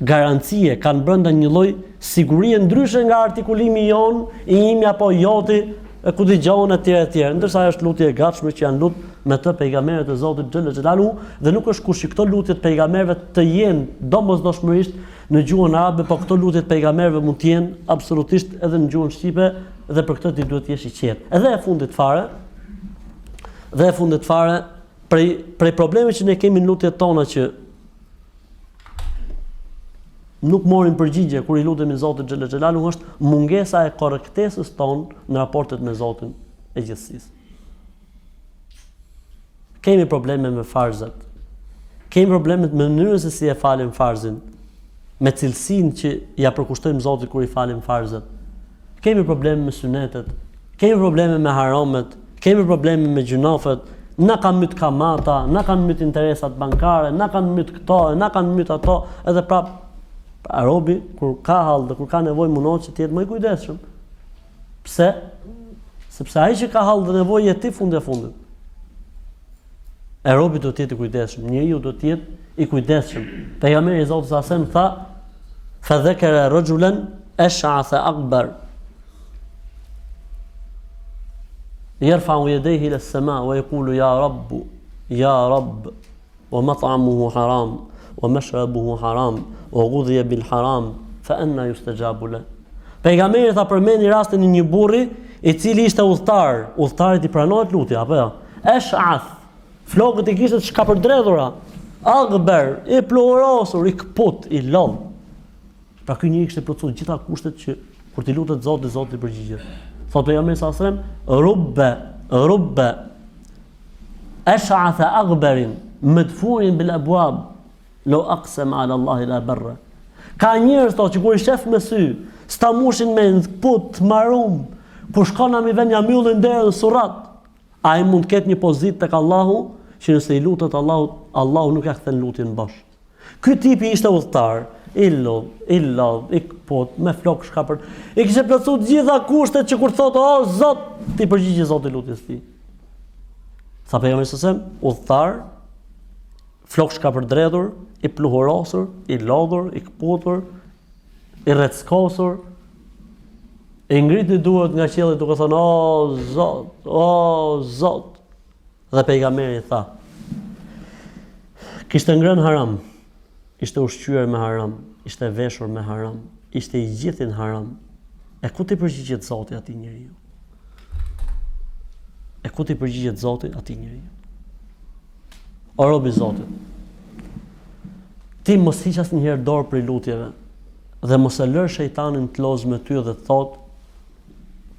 garancie, kanë brenda një lloj sigurie ndryshe nga artikulimi jonë, i imi apo joti, e ku di gjon etj etj. Ndërsa ajo është lutje e gatshme që janë lut me të pejgamberët e Zotit xhele xhelaluhu dhe nuk është kusht që këto lutje të pejgamberëve të jenë domosdoshmërisht në gjuhën arabe, po këto lutje të pejgamberëve mund të jenë absolutisht edhe në gjuhën shqipe dhe për këtë ti duhet të jesh i qetë. Edhe e fundit fare, dhe e fundit fare prej prej problemeve që ne kemi në lutjet tona që nuk morim përgjigje kur i lutemi Zotit xhele xhelaluhu është mungesa e korrektesës tonë në raportet me Zotin e gjithësisë. Kemi probleme me farzet. Kemi probleme me mënyrën se si e falim farzin, me cilësinë që ia përkushtojmë Zotit kur i falim farzet. Kemi probleme me synetet, kemi probleme me haramet, kemi probleme me gjynafet, na ka myt kamata, na kanë myt interesat bankare, na kanë myt këto, na kanë myt ato, edhe prap. Pra robi kur ka hall dhe kur ka nevojë mundohet që të jetë më i kujdesshëm. Pse? Sepse ai që ka hall dhe nevojë je ti fund e fundit. E robi duhet të jetë i kujdesshëm, njeriu duhet të jetë i kujdesshëm. Pejgamberi i Zotit alejhi selam tha: "Fa dhakara rajulan ash'atha aghbar." Yarfa'u yadayhi ila as-sama wa yaqulu ya rabb ya rabb wa mat'amuhu haram wa mashrabuhu haram wa ghudhiya bil haram fa anna yustajabu lah. Pejgamberi tha përmendi rastin e një burri i cili ishte udhëtar, udhëtarit i pranohet lutja apo jo? Esh'ath, flokët i kishte të shkapërdredhura, Aghber, i pluhurosur, i këput, i lodh. Pra ky njeri kishte plotësuar gjitha kushtet që kur t'i lutet Zotit, Zoti i përgjigjet. Thotë pejgamberi sallallahu alajhi wasallam, rubbe, rubbe Esh'atha aghberin medfu'in bil abwab law aqsama ala Allahi la abarra. Ka njerëz thotë që kur i shef me sy, s'ta mushin mend, këput, marum, kur shkon në një vend ja mbyllin derën në surrat. Ai mund të ketë një pozitë tek Allahu që nëse i lutet Allahut, Allahu nuk ja kthen lutjen bosh. Ky tipi ishte udhëtar, i lodh, i lodh, i këput, me flokë shkapër. I kishte plotësuar të gjitha kushtet që kur thotë o Zot, t'i përgjigjet Zoti lutjes tij. Tha pejgamberi sallallahu alajhi wasallam, udhëtar, flokë shkapërdredhur, i pluhurosur, i lodhur, i këputur, i rreckosur, i ngriti duart nga qielli duke thënë o Zot, o Zot. Dhe pejgamberi tha, kishte ngrënë haram, ishte ushqyer me haram, ishte veshur me haram, ishte i gjithi në haram. E ku t'i përgjigjet Zoti atij njeriu? E ku t'i përgjigjet Zoti atij njeriu? O rob i Zotit, ti mos hiq asnjëherë dorë prej lutjeve dhe mos e lër shejtanin të lozë me ty dhe të thotë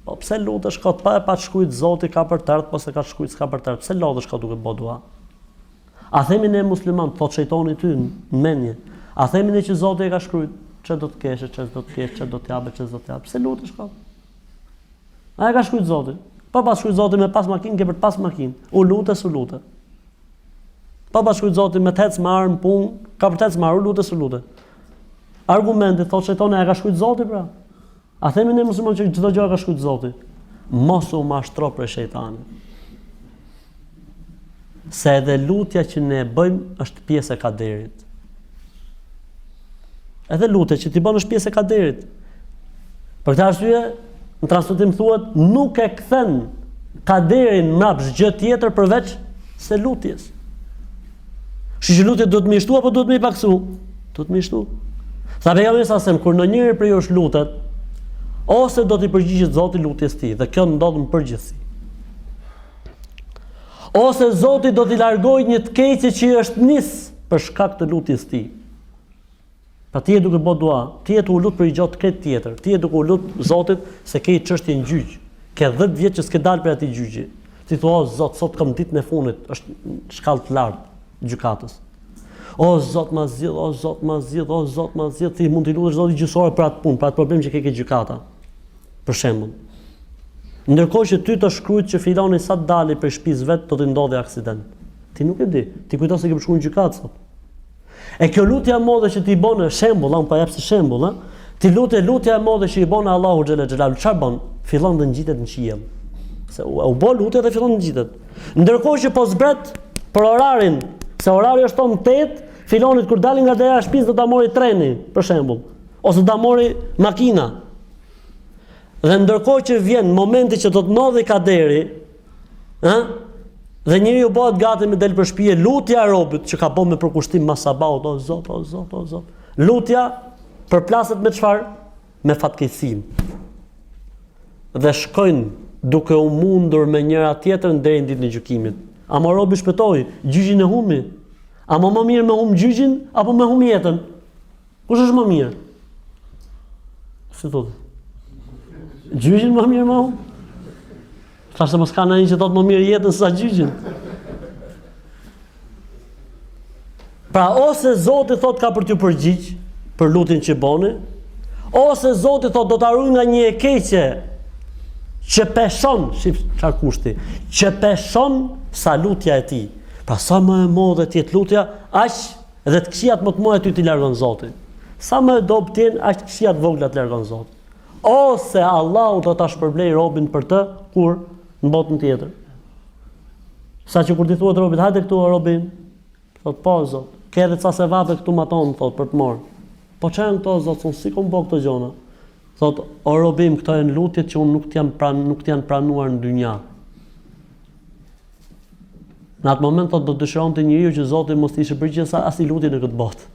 Po pse lutesh kot pa e pat shkrujt Zoti ka për të ardhur, po s'e ka shkrujt s'ka për të ardhur. Pse lodhesh kot duke bë dua? A themi ne musliman, thot shejtani ty në mendje. A themi ne që Zoti e ka shkrujt, ç'do do të kesh, ç'do do të kesh, ç'do do të japë, ç'do do të japë. Pse lutesh kot? A e ka shkrujt Zoti? Po pat shkrujt Zoti me pas makinë, ke për të pas makinë. U lute, s'u lute. Po pat shkrujt Zoti me të ec marë në punë, ka për të ec marë, u lute, s'u lute. Argumenti thot shejtani e ka shkrujt Zoti pra. A themi ne musliman që çdo gjë e ka shkrujt Zoti? Mos u mashtro prej shejtanit. Se edhe lutja që ne bëjmë është pjesë e kaderit. Edhe lutja që ti bën është pjesë e kaderit. Për këtë arsye, në transmetim thuhet nuk e kthen kaderin mbrapsht gjë tjetër përveç se lutjes. Kështu që lutjet duhet me i shtu apo duhet me i paksu? Duhet me i shtu. Tha pejgamberi sallallahu alajhi wasallam kur ndonjëri prej jush lutet, ose do t'i përgjigjet Zoti lutjes tij dhe kjo ndodh në përgjithësi. Ose Zoti do t'i largojë një të keqe që i është nis për shkak të lutjes tij. Pra ti je duke bë dua, ti je tu u lut për një gjë të krejt tjetër. Ti je duke u lut Zotit se ke një çështje në gjyq. Ke 10 vjet që s'ke dalë prej atij gjyqi. Ti thua, o Zot, sot kam ditën e fundit, është në shkallë të lartë gjykatës. O Zot, ma zgjidh, o Zot, ma zgjidh, o Zot, ma zgjidh, ti mund t'i lutesh Zotit gjysmë ore për atë punë, për atë problem që ke ke gjykata. Për shembull. Ndërkohë që ty të shkrujt që filani sa të dali prej shtëpisë vet do t'i ndodhi aksident. Ti nuk e di, ti kujton se ke shkuar në gjykatë sot. E kjo lutja e madhe që ti bën, shembull, unë po jap si shembull, ë? Ti lute lutja e madhe që i bën Allahu xhele xhelaluhu, çfarë bën? Fillon të ngjitet në qiell. Se u, u bë lutja dhe fillon të ngjitet. Ndërkohë që po zbret për orarin, se orari është thonë 8, filonit kur dalin nga dera e shtëpisë do ta marrë treni, për shembull, ose do ta marrë makina. Dhe ndërkohë që vjen momenti që do të ndodhi kaderi, ë? Dhe njeriu bëhet gati me del për shtëpi, lutja e robit që ka bën me përkushtim mas sabahut, o Zot, o Zot, o Zot. Lutja përplaset me çfarë? Me fatkeqësinë. Dhe shkojnë duke u mundur me njëra tjetrën deri në ditën e gjykimit. Ama robi shpëtoi, gjyqin e humi. Ama më mirë me hum gjyqin apo me hum jetën? Kush është më mirë? Si thotë? Gjyqin më mirë me hum? Thashë se mos ka ndonjë që thotë më mirë jetën se sa gjyqin. Pra ose Zoti thotë ka për t'ju përgjigj për lutjen që boni, ose Zoti thotë do ta ruaj nga një e keqe që peshon, shif çfarë kushti, që peshon sa lutja e tij. Pra sa më e madhe të jetë lutja, aq Dhe të këqijat më të mëdha ty t'i largon Zoti. Sa më e dobët të jenë, aq të këqija të vogla të largon Zoti. Ose Allahu do ta shpërblejë robin për të kur në botën tjetër. Sa që kur t'i thuhet robit, hajde këtu o robi im, thot po Zot, ke edhe ca sevape këtu matonë, thot për të marrë. Po ça janë këto Zot, unë s'i kom bo këto gjona. Thot o robi im, këto janë lutjet që unë nuk të jam pran, nuk të janë pranuar në dynja. Në atë moment thot do të dëshironte njeriu që Zoti mos t'i ishte përgjigjur asnjë lutje në këtë botë.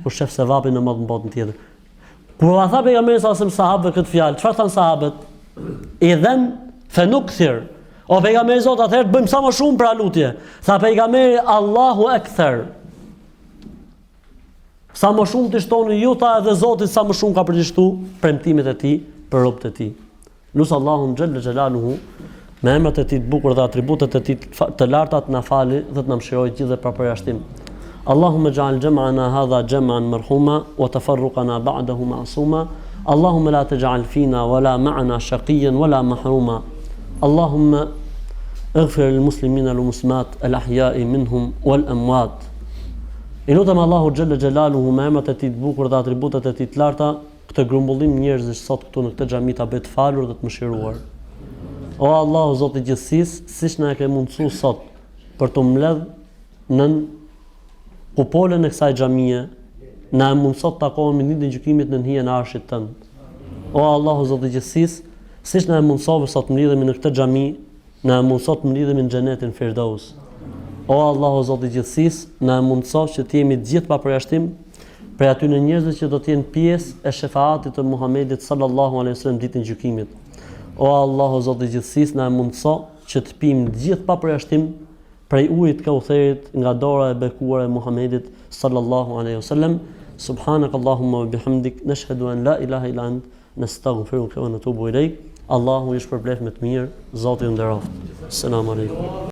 Kur shef sevapin e madh në botën tjetër. Kur ua tha pejgamberi sa selam sahabëve këtë fjalë, çfarë thanë sahabët? Idhen fe nukthir. O pejgamberi i Zotit, atëherë të bëjmë sa më shumë pra lutje. Tha pejgamberi Allahu ekther. Sa më shumë të shtoni ju tha edhe Zoti sa më shumë ka për të shtu premtimet e tij për robët e tij. Lus Allahun xhelle xhelaluhu me emrat e tij të bukur dhe atributet e tij të larta të na fali dhe të na mëshirojë të gjithëve pa përjashtim. Allahumma ij'al jam'ana hadha jam'an marhuma wa tafarruqana ba'dahu ma'suma. Allahumma la taj'al fina wa la ma'ana shaqiyan wa la mahruma. Allahumma اغفر للمسلمين والمسلمات الأحياء منهم والأموات I lutem Allahu xhelle xhelaluhu me emrat e tij të bukur dhe atributet e tij të larta Këtë grumbullim njerëzish sot këtu në këtë xhami ta bëj të falur dhe të mëshiruar. O Allah, o Zot i gjithësisë, siç na e ke mundësu sot për t'u mbledh nën kupolën e kësaj xhamie, na e mundëso të takohemi në ditën e gjykimit nën hijen e Arshit tënd. O Allah, o Zot i gjithësisë, siç na e mundësove sot të mblidhemi në këtë xhami, Na e mundëso të mblidhemi në Xhenetin Firdaus. O Allah o Zot i gjithësisë, na e mundëso që të jemi të gjithë pa përjashtim prej atyre njerëzve që do të jenë pjesë e shefaatit të Muhamedit sallallahu alaihi wasallam ditën e gjykimit. O Allah o Zot i gjithësisë, na e mundëso që të pimë të gjithë pa përjashtim prej ujit të Kautherit nga dora e bekuar e Muhamedit sallallahu alaihi wasallam. Subhanak Allahumma wa bihamdik nashhadu an la ilaha illa ant Nestagfiruke wa netubu ilejk Allahu ju shpërbleftë me të mirë Zoti ju nderoftë Selam Alejkum.